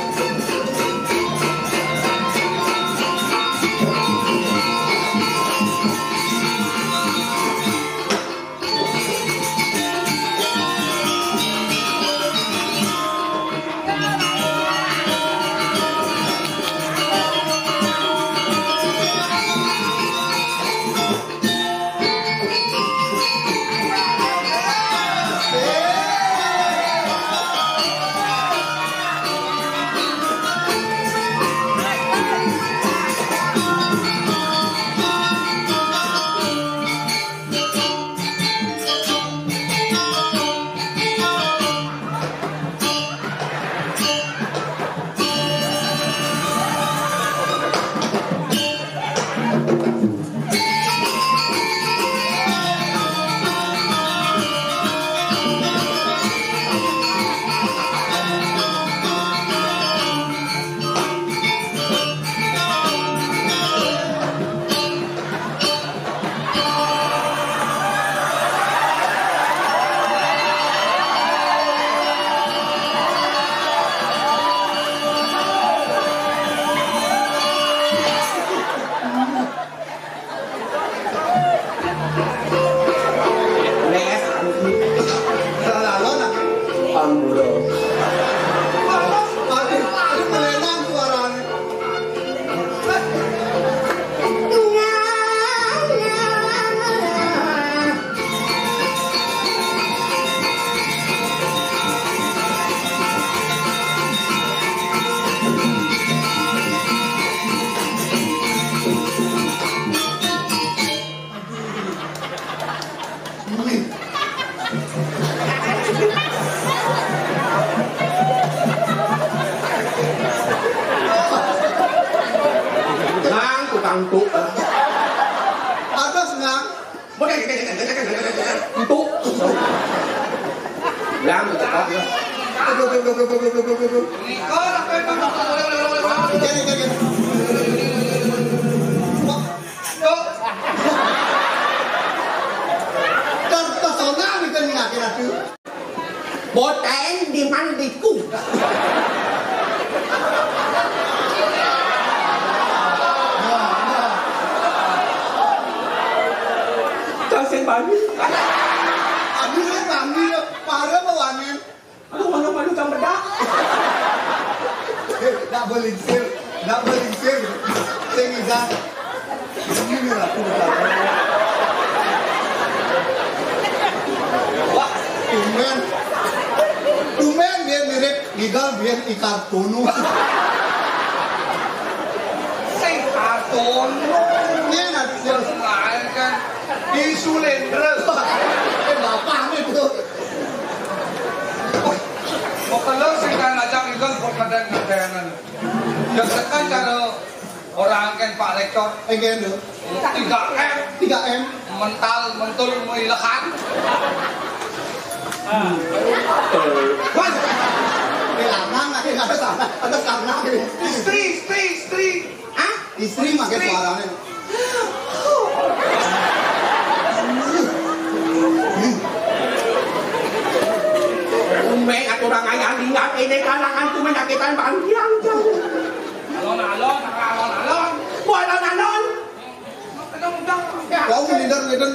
Salah alon, ah. Amburadul. Aduh, aduh, melenang suaranya. Nang tukang tuk. Atas, Nang. Entuk. Bilang, cakap, ya. Aduh, aduh, aduh. Ikon apa itu? Oke, oke, oke. Wah. Tuh. Terpesona gitu nih, akhir-akhir. Boteng di mandiku. Kasih bani. Ambil, ambil, parah mau ambil. Aduh, mana malu jam bedak. Ndak belingsir, ndak belingsir. Sing bisa. Ini lah, aku udah tahu. Wah, tumben. Tumben dia mirip Gigal biar ikan tunu. Sing kartun. Iya, nah, dia lain kan. Isu Lendra. Eh, bapak nih, tuh. Wah, kok kalau sing kan ngajak Gigal, kok kadang ngadenan. Ya, tekan cara orang kan Pak Rektor. Eh, gitu. Tiga M. Tiga M. Mental, mentul, meilehan. Wah. Ini lanang, ada sana, ada sana. Istri, istri, istri. Hah? Istri pakai suaranya. Meng aturang ayah lingap ini kalangan tu menyakitan bangkiang jauh. Alon-alon, alon-alon. Ku alon-alon. Kau ngiler ngideng.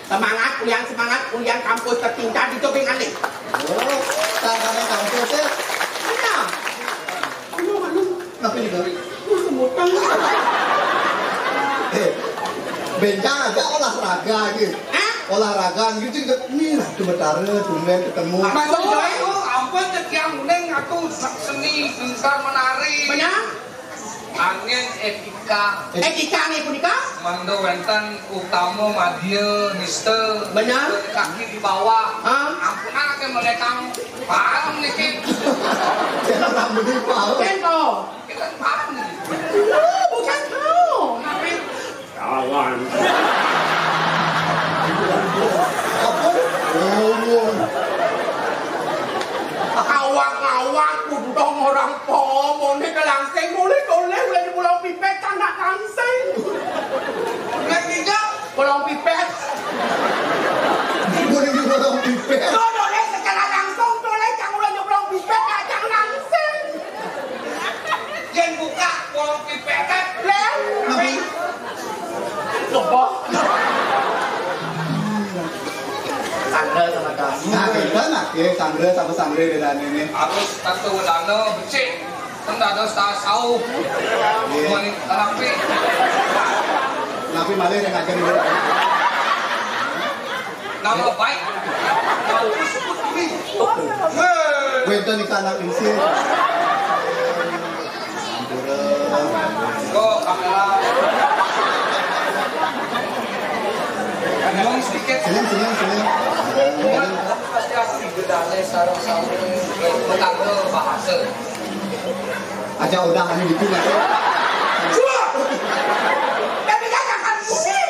Semangat, kuliah semangat, kuliah kampus tercinta di Tobing Alih. Oh, tak ada kampus ya? Iya. Anu, anu. Kenapa ini kali? Anu, mutang. Eh, bencang aja olahraga gitu. Hah? Olahraga gitu juga. Ini lah, sementara tumben ketemu. Apa tuh? Oh, ampun, tetiang uning atuh seni, seni menari. Benar? Angin etika. Etika nih punika? Mangda wenten utama madya nista. Benar. Kaki di bawah. Hah? Ampunan akan mereka paham niki. Jangan rambutnya paham. Kento. Kita paham niki. Lu bukan kau. Tapi Kawan. Apa? Ngomong. Awak-awak, untung orang pomo ni kelangsing, boleh-boleh, boleh di Pulau Pipet, tak nak langsing. Boleh tidak? Pulau Pipet. Boleh di Pulau Pipet. Tuh, boleh secara langsung, boleh, jangan ulang di Pulau Pipet, tak, jangan langsing. Yen buka wong pipet. Len. Nabi. Coba. Sandra sama kamu. Nah, kita nak ya, Sandra sama Sandra bedanya ini. Harus satu lana becik. Kan ada star sau. Iya. Mau nih, tapi. Nabi malah yang ngajar dulu. Nama baik. Wénten iki anak isih. Kok kamera? Ngomong sedikit. Senyum, senyum, senyum. Pasti aku di bedane sarung-sarung, eh, betangga bahasa. Aja udah, ini dikit aja. Wah! Tapi kan akan sih.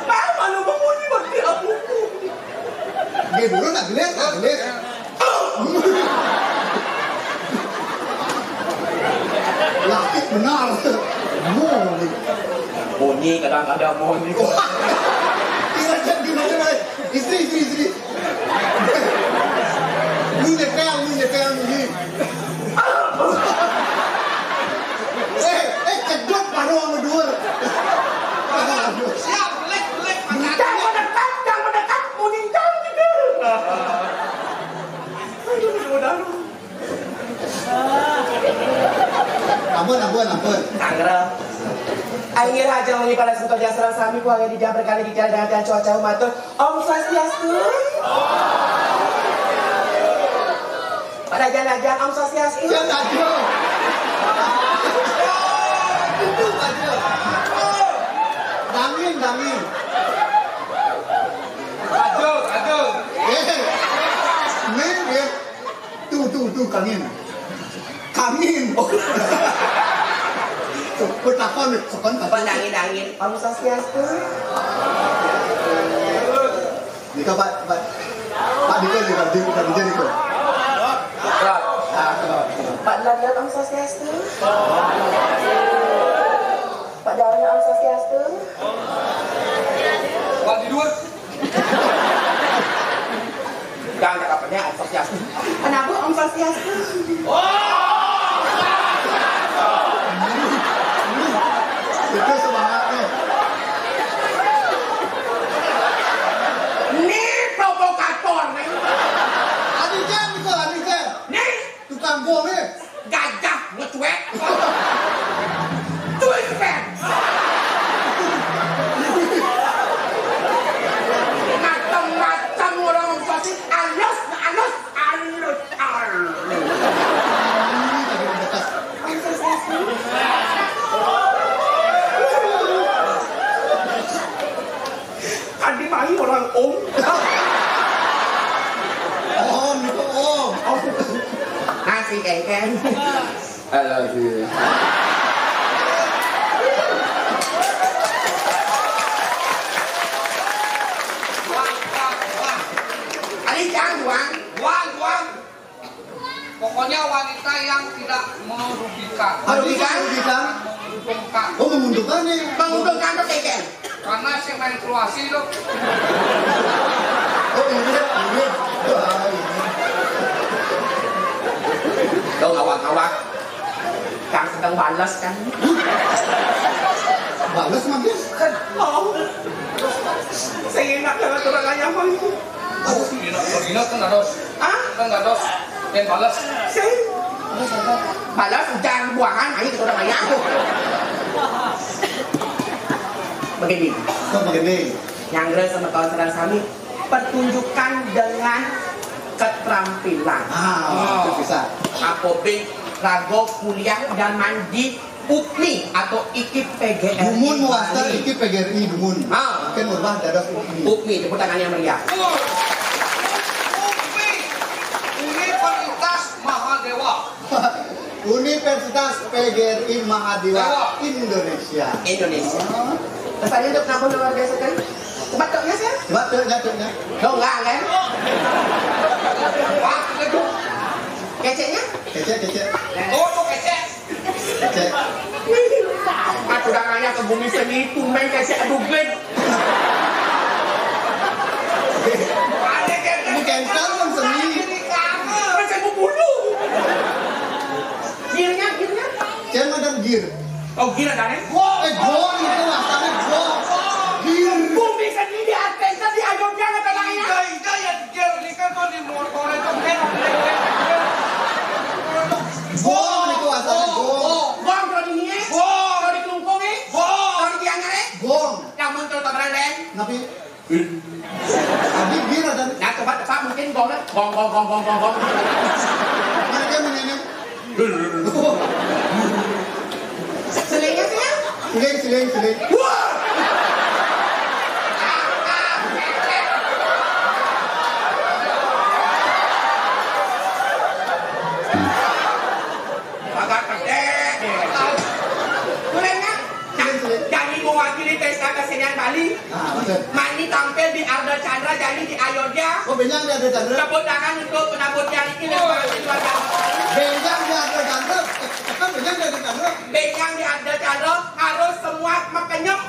Mau malu memuji berkira buku. Nggih, dulu nak gelis, nak gelis. Laki benar. Mau nih. Bunyi kadang-kadang mau nih. Kira jadi macam mana? Istri, istri, istri. Lu nyetel, lu nyetel, lu. Eh, eh, kedok baru sama dua. Siap, belik, belik, jangan mendekat, jangan mendekat, mau ninjau gitu. Aduh, udah. Ampun, ampun, ampun. Tangerang. Akhir aja muni pada sento jasra sami ku akhir dijabrekan di jalan dan cuaca matur. Om Swastiastu. Pada jalan-jalan Om Swastiastu. Ya, tadi. Itu tadi. Damin, damin. Aduh, aduh. Eh, nih, ya. Tuh, tuh, tuh, kangin. Kangin. Tuh, bertakon, takon, takon. Apa nangin-nangin? Om Swastiastu. Nika, Pak, Pak. Pak Dika, Pak Dika, Pak Dika, Dika. Pak Dika. Pak Dika, Om Swastiastu. Pak Dika, Om Swastiastu. Pak Didua. Jangan cakapnya Om Swastiastu. Kenapa Om Swastiastu? Itu semangatnya. Ini provokator nih. Adi Jan, Nicole, Adi Jan. Nih. Tukang gol nih. Gajah ngecuek. Cuek, Pen. Macam-macam orang pasti alus, alus, alus, alus. Tadi main orang om. Om, itu om. Om. Nasi keken. I love you. Wah, wah, wah. Adi Jan, Wan. Wan, Wan. Pokoknya wanita yang tidak merugikan. Merugikan? Merugikan. Menguntungkan. Oh, menguntungkan nih. Menguntungkan tuh keken. Karena si menstruasi tuh. Oh, ini, ini. Wah, ini. Bales kan? Bales maksudnya? Kan mau. Saya enak dengan orang ayam itu. Aduh, gila, gila kan harus. Hah? Kan harus. Yang bales. Saya bales hujan buangan aja ke orang ayam. Begini. Kok begini? Yang geus sama kawan sareng sami, pertunjukan dengan keterampilan. Ah, itu bisa. Apa be rago kuliah dan mandi UPMI atau IKIP PGRI Dumun mewasta Bali. IKIP PGRI Dumun. Ah. Mungkin merubah dadas UPMI. UPMI, tepuk tangan yang meriah. UPMI, Universitas Mahadewa. Universitas PGRI Mahadewa Dewa. Indonesia. Indonesia. Oh. Pesannya untuk namun luar biasa kan? Coba coknya sih. Coba coknya, coknya. Dong, enggak kan? Wah, aduh. Keceknya? Kecek, kecek. Oh, tuh kecek. Kecek. Aku udah nanya ke bumi seni itu, main kecek aduh, Glenn. Ini cancel kan seni. Macam bulu. Gearnya, gearnya. Jangan ada gear. Oh, gear ada nih. Eh, gong itu rasanya gong. Gear. Bumi seni di Arkansas, di Ayodya, kata lainnya. Iya, iya, ya, gear ini kan tuh di motor itu, gear. Gong itu rasanya gong. Gong kalau di ini. Gong kalau di kelungkung nih. Gong kalau di tiangnya nih. Gong. Yang muncul kemarin, Den. Tapi Tadi dia ada. Nah, coba, coba mungkin gongnya. Gong, gong, gong, gong, gong, gong. Mana dia menyanyi? Selingnya sih ya? Seling, seling, seling. Wah! Agak gede. Seling, seling. Jadi mewakili pesta kesenian Bali. Ah, betul. Mani tampil di Ardha Candra, jadi di Ayodya. Oh, benyang di Ardha Candra. Tepuk tangan untuk penabut jari ini dan para keluarga. Benyang di Ardha Candra. Eh, kan benyang di Ardha Candra. Benyang di Ardha Candra harus semua mekenyem.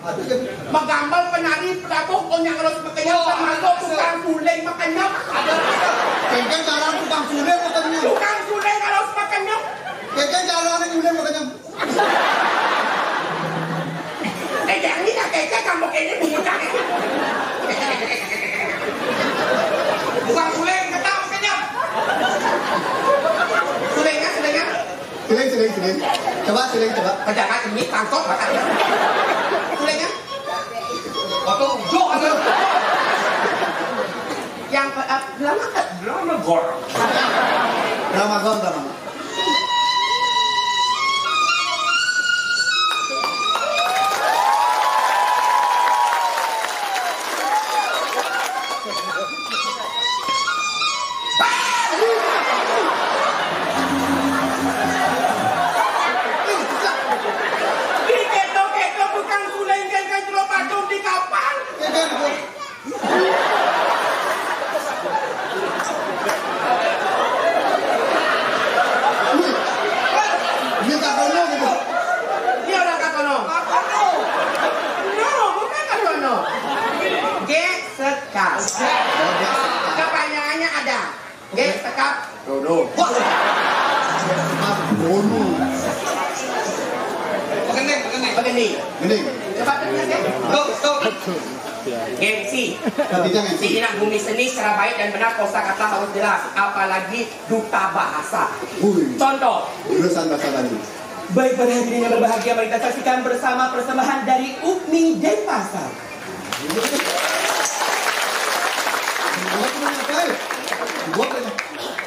Aduh, jadi Megambel penari pedagang punya harus mekenyem, termasuk tukang suling mekenyem. Kengken cara tukang suling mekenyem. Tukang suling harus mekenyem. Kengken cara suling mekenyem. Eh, jangan kita kece kampung ini pungutan ini. Tukang suling ketawa kenyang. Sulingnya, sulingnya. Suling, suling, suling. Coba suling, coba. Pedagang ini tangkok makan. Sulingnya. Waktu ujung ada. Yang, eh, drama, drama gor. Drama gor, drama gor. Diketok-ketok tukang suling, kan, kan, jero patung di kapal. Dia orang Kakono. No, bukan Kakono. G sekar. Kepanjangannya ada. G sekar. Dodo. Wah. Dodo. Begini, begini. Begini. Begini. Coba terus ya. Tuh, tuh. Gengsi. Tidak, gengsi. Di Inak Bumi Seni secara baik dan benar kosakata harus jelas, apalagi duta bahasa. Wih. Contoh. Jurusan bahasa Bali. Baik, para hadirin yang berbahagia, mari kita saksikan bersama persembahan dari UPMI Denpasar. Buat apa, eh? Buat apa?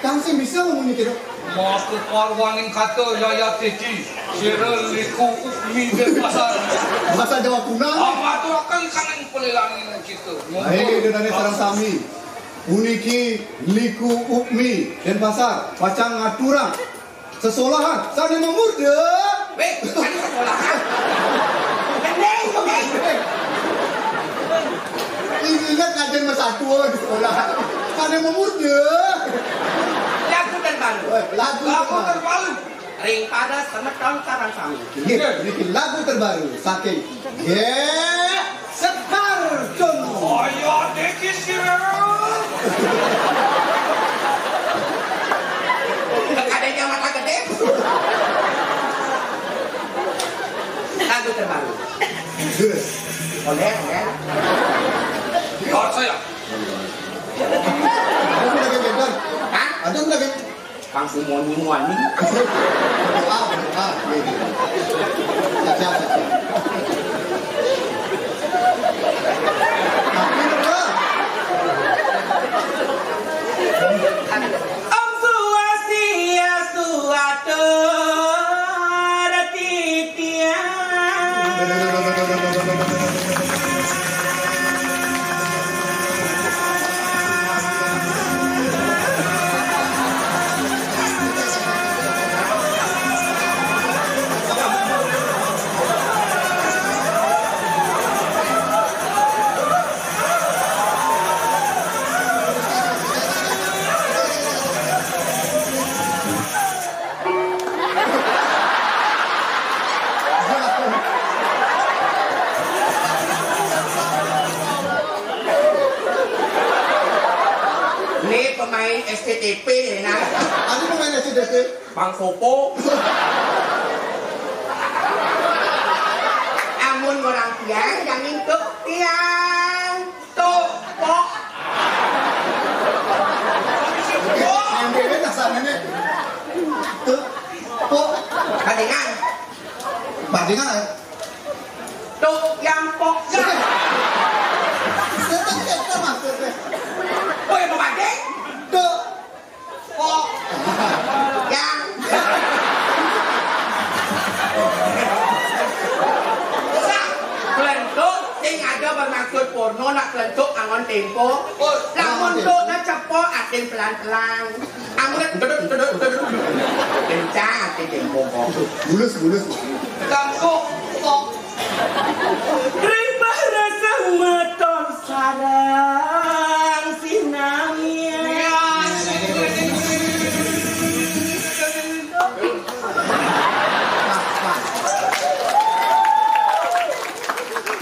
Kang sing bisa ngomong gitu. Maku parwaning kata Yaya Titi, sira liku UPMI Denpasar. Bahasa Jawa kuno. Apa tuh kan kaning pelilangin kita. Nah, ini dari sareng sami. Puniki liku UPMI Denpasar, pacang ngaturang sesolahan sané mamurda. Wéh, kan sesolahan. Gendeng, gendeng. Ingat kadén mesatua di sekolah. Sané mamurda. Lagu terbaru. Wéh, lagu terbaru. Ring pada semeton sareng sami. Nggih, niki lagu terbaru saking G Sekar Jono. Kaya niki sira. Kadénya mata gedé. Terbaru. Oleh, oleh. Lihat saya. Ada lagi beda. Hah? Ada lagi. Kang Sumoni Muani. Doa, doa. Iya, iya. Siap, siap, siap, siap. Tapi, bro. Om Swastiastu, atur titiang. Ini pemain S T T P ini, nah. Aku pemain S T T P. Bang Sopo. Amun orang tiang, jangan tuh tiang. Tuh, pok. Yang beda dasarnya nih. Tuh, pok. Bandingan. Bandingan, eh? Tuh, yang pok. Itu, itu maksudnya. Oh, yang mau banding? Tuh. Pok. Yang. Klentuk sing ada bermaksud porno, nak klentuk angon tempo. Oh, lamun angon tempo. Tukna cepo, atin pelan-pelan. Amun entedut, entedut, entedut. Kencang atin tempo kok. Bulus, bulus. Klentuk, pok. Ring barasa meton sareng sinamian.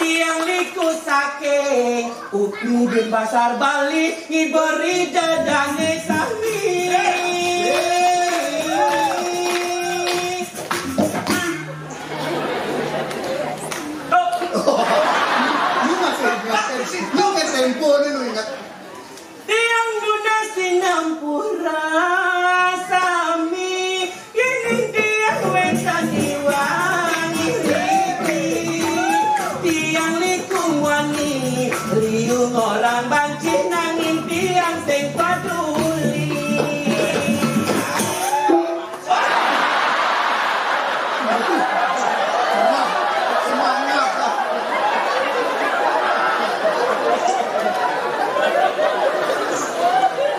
Tiang liku saking Upni Denpasar Bali, ngiberi dadane sami. Lu masih ingat, lu ke tempo nih lu ingat. Tiang nunas sinampura sami, yen tiang wénten iwang iripi. Tiang liku wani, liu ngorang banci nanging tiang sing paduli. Semangat lah.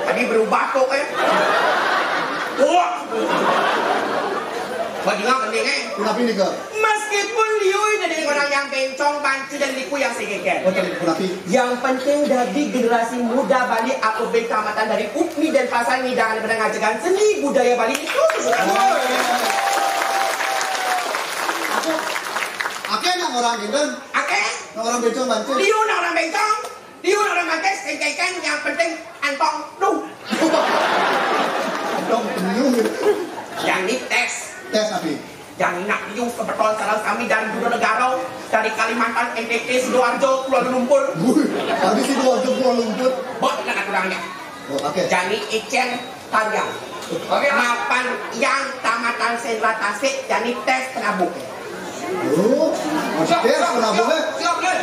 Tadi berubah kok, eh. Wah. Wah, gila, mending, eh. Kenapa ini, Kak? Meskipun liu ini dari orang yang bencong, banci dan liku yang segeger. Oh, tapi kenapa? Yang penting dadi generasi muda Bali, apabila tamatan dari Upni Denpasar, ngidangan pada ngajegan seni budaya Bali itu. Aku, aku nang orang gendeng. Ake? Nang orang bencong banci. Liu nang orang bencong, liu nang orang mantes, kengkeng, yang penting antong. Duh. Antong penuh. Yang ini tes. Tes apa? Yang nak liu sebetul sareng sami dari dua negara, dari Kalimantan, N T T, Sidoarjo, Kuala Lumpur. Wih, tadi Sidoarjo, Kuala Lumpur. Bot nak kurangnya. Oh, oke. Jani icen tariang. Oke, mapan yang tamatan sentra tasik, jani tes penabuh. Oh, tes penabuh, eh? Siap, siap.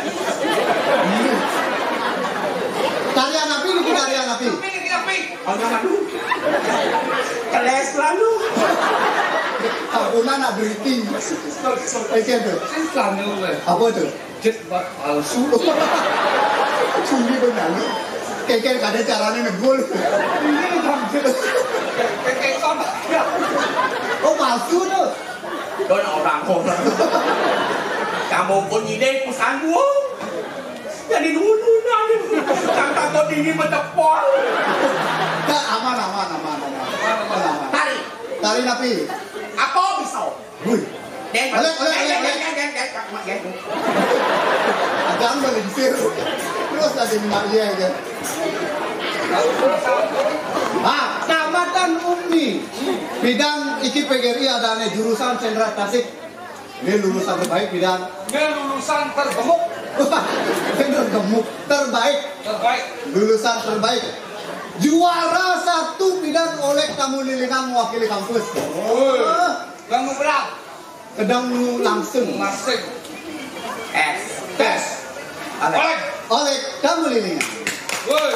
Tarian apa ini, tarian apa? Apa ini, apa ini? Hanya madu. Keles lalu. Aku nak berhenti. Stop, stop. Oke, tuh. Selalu, eh. Apa tuh? Jet bat palsu. Cumi benar. Keker kada caranya negul. Ini bang jet. Keker sama. Oh, palsu tuh. Don orang orang. Kamu pun ide pesan gua. Jadi dulu nanya. Kata kau tinggi bertepol. Dah, aman, aman, aman, aman. Aman, aman. Tari. Tari napi? Apa bisa? Wih. Den, balik, balik, den, balik, den, balik. Den, den, den, den, den. Jangan melincir. Terus lagi minta iya aja. Ah, tamatan Upni. Bidang iki P G R I adané jurusan Sendra Tasik. Ini lulusan terbaik, pidan. Ini lulusan tergemuk. Ini tergemuk, terbaik. Terbaik. Lulusan terbaik. Juara satu, pidan, oleh kamu lilingan mewakili kampus. Oh. Ganggu berat. Kedang nu langsung. Langsung. Tes. Tes. Oleh. Oleh. Oleh kamu lilingan. Woi.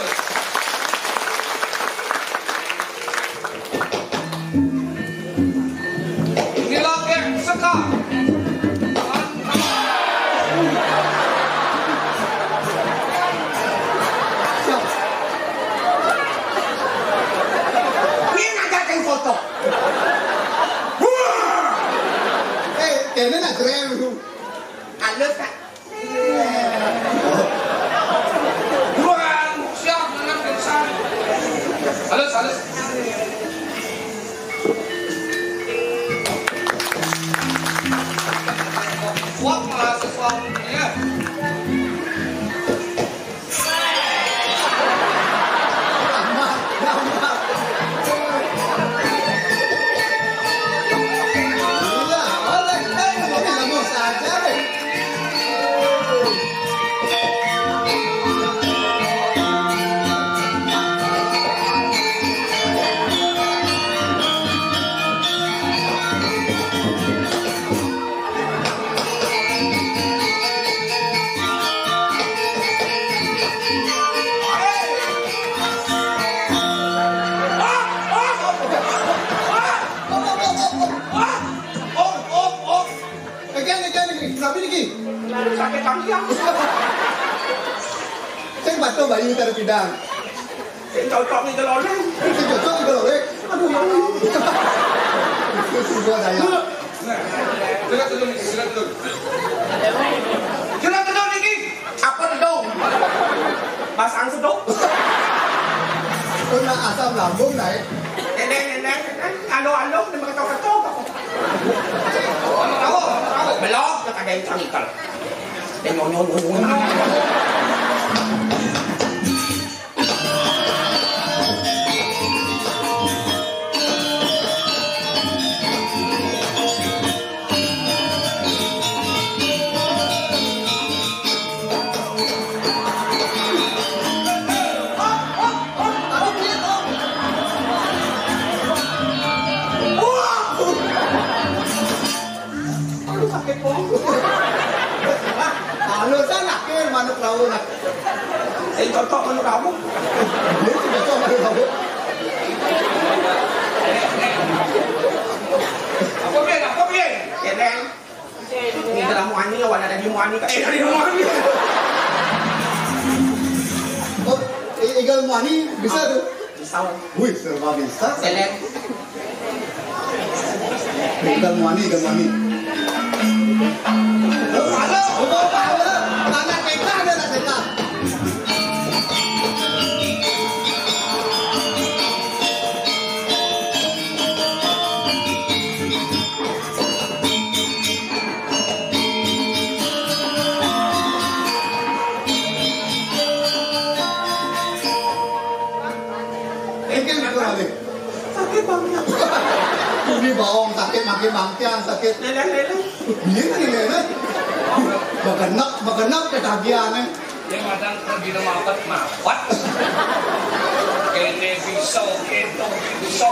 Inilah geng sekam. Ini ngajakin foto. Wah. Eh, kene nak keren. Halus, Kak. Buruan, siap, menang, pingsan. Halus, halus. Suap, mahasiswa, ya. Again, again, again. Kenapa ini, Ki? Sakit kaki aku. Saya batuk, Bayu, tak ada pidang. Sing cocok nih, Loleng. Sing cocok nih, Loleng. Aduh, ya Allah. Itu semua saya. Nah, sudah turun, sudah turun. Sudah turun, Ki. Apa tuh, dong? Pasang sedok. Kena asam lambung naik. Neneng, neneng, neneng. Alo, alo, dia pakai tau-tau. Belum, ada yang cangkal. Dia nyonyo, nyonyo, nyonyo. Aduh, sakit, Pong. Halo, sana, kir, manuk laut, nah. Eh, cocok manuk kamu. Ini cocok manuk kamu. Apa, Bang? Apa, Bang? Keneng. Ini dalam muani, lawan ada di muani. Eh, dari muani. Oh, i-, igal muani bisa tuh. Bisa. Wih, serba bisa. Seleb. Igal muani, igal muani. Halo, halo, halo. Anak T K ada, anak T K. Engkel gitu, Alik. Sakit banget. Ini bawang sakit, makin bangkian sakit. Leleh, leleh. Iya, leleh. Begenek, begenek ketagihan, eh. Dia kadang pergi na mapet-mapet. Kene bisa, kene bisa.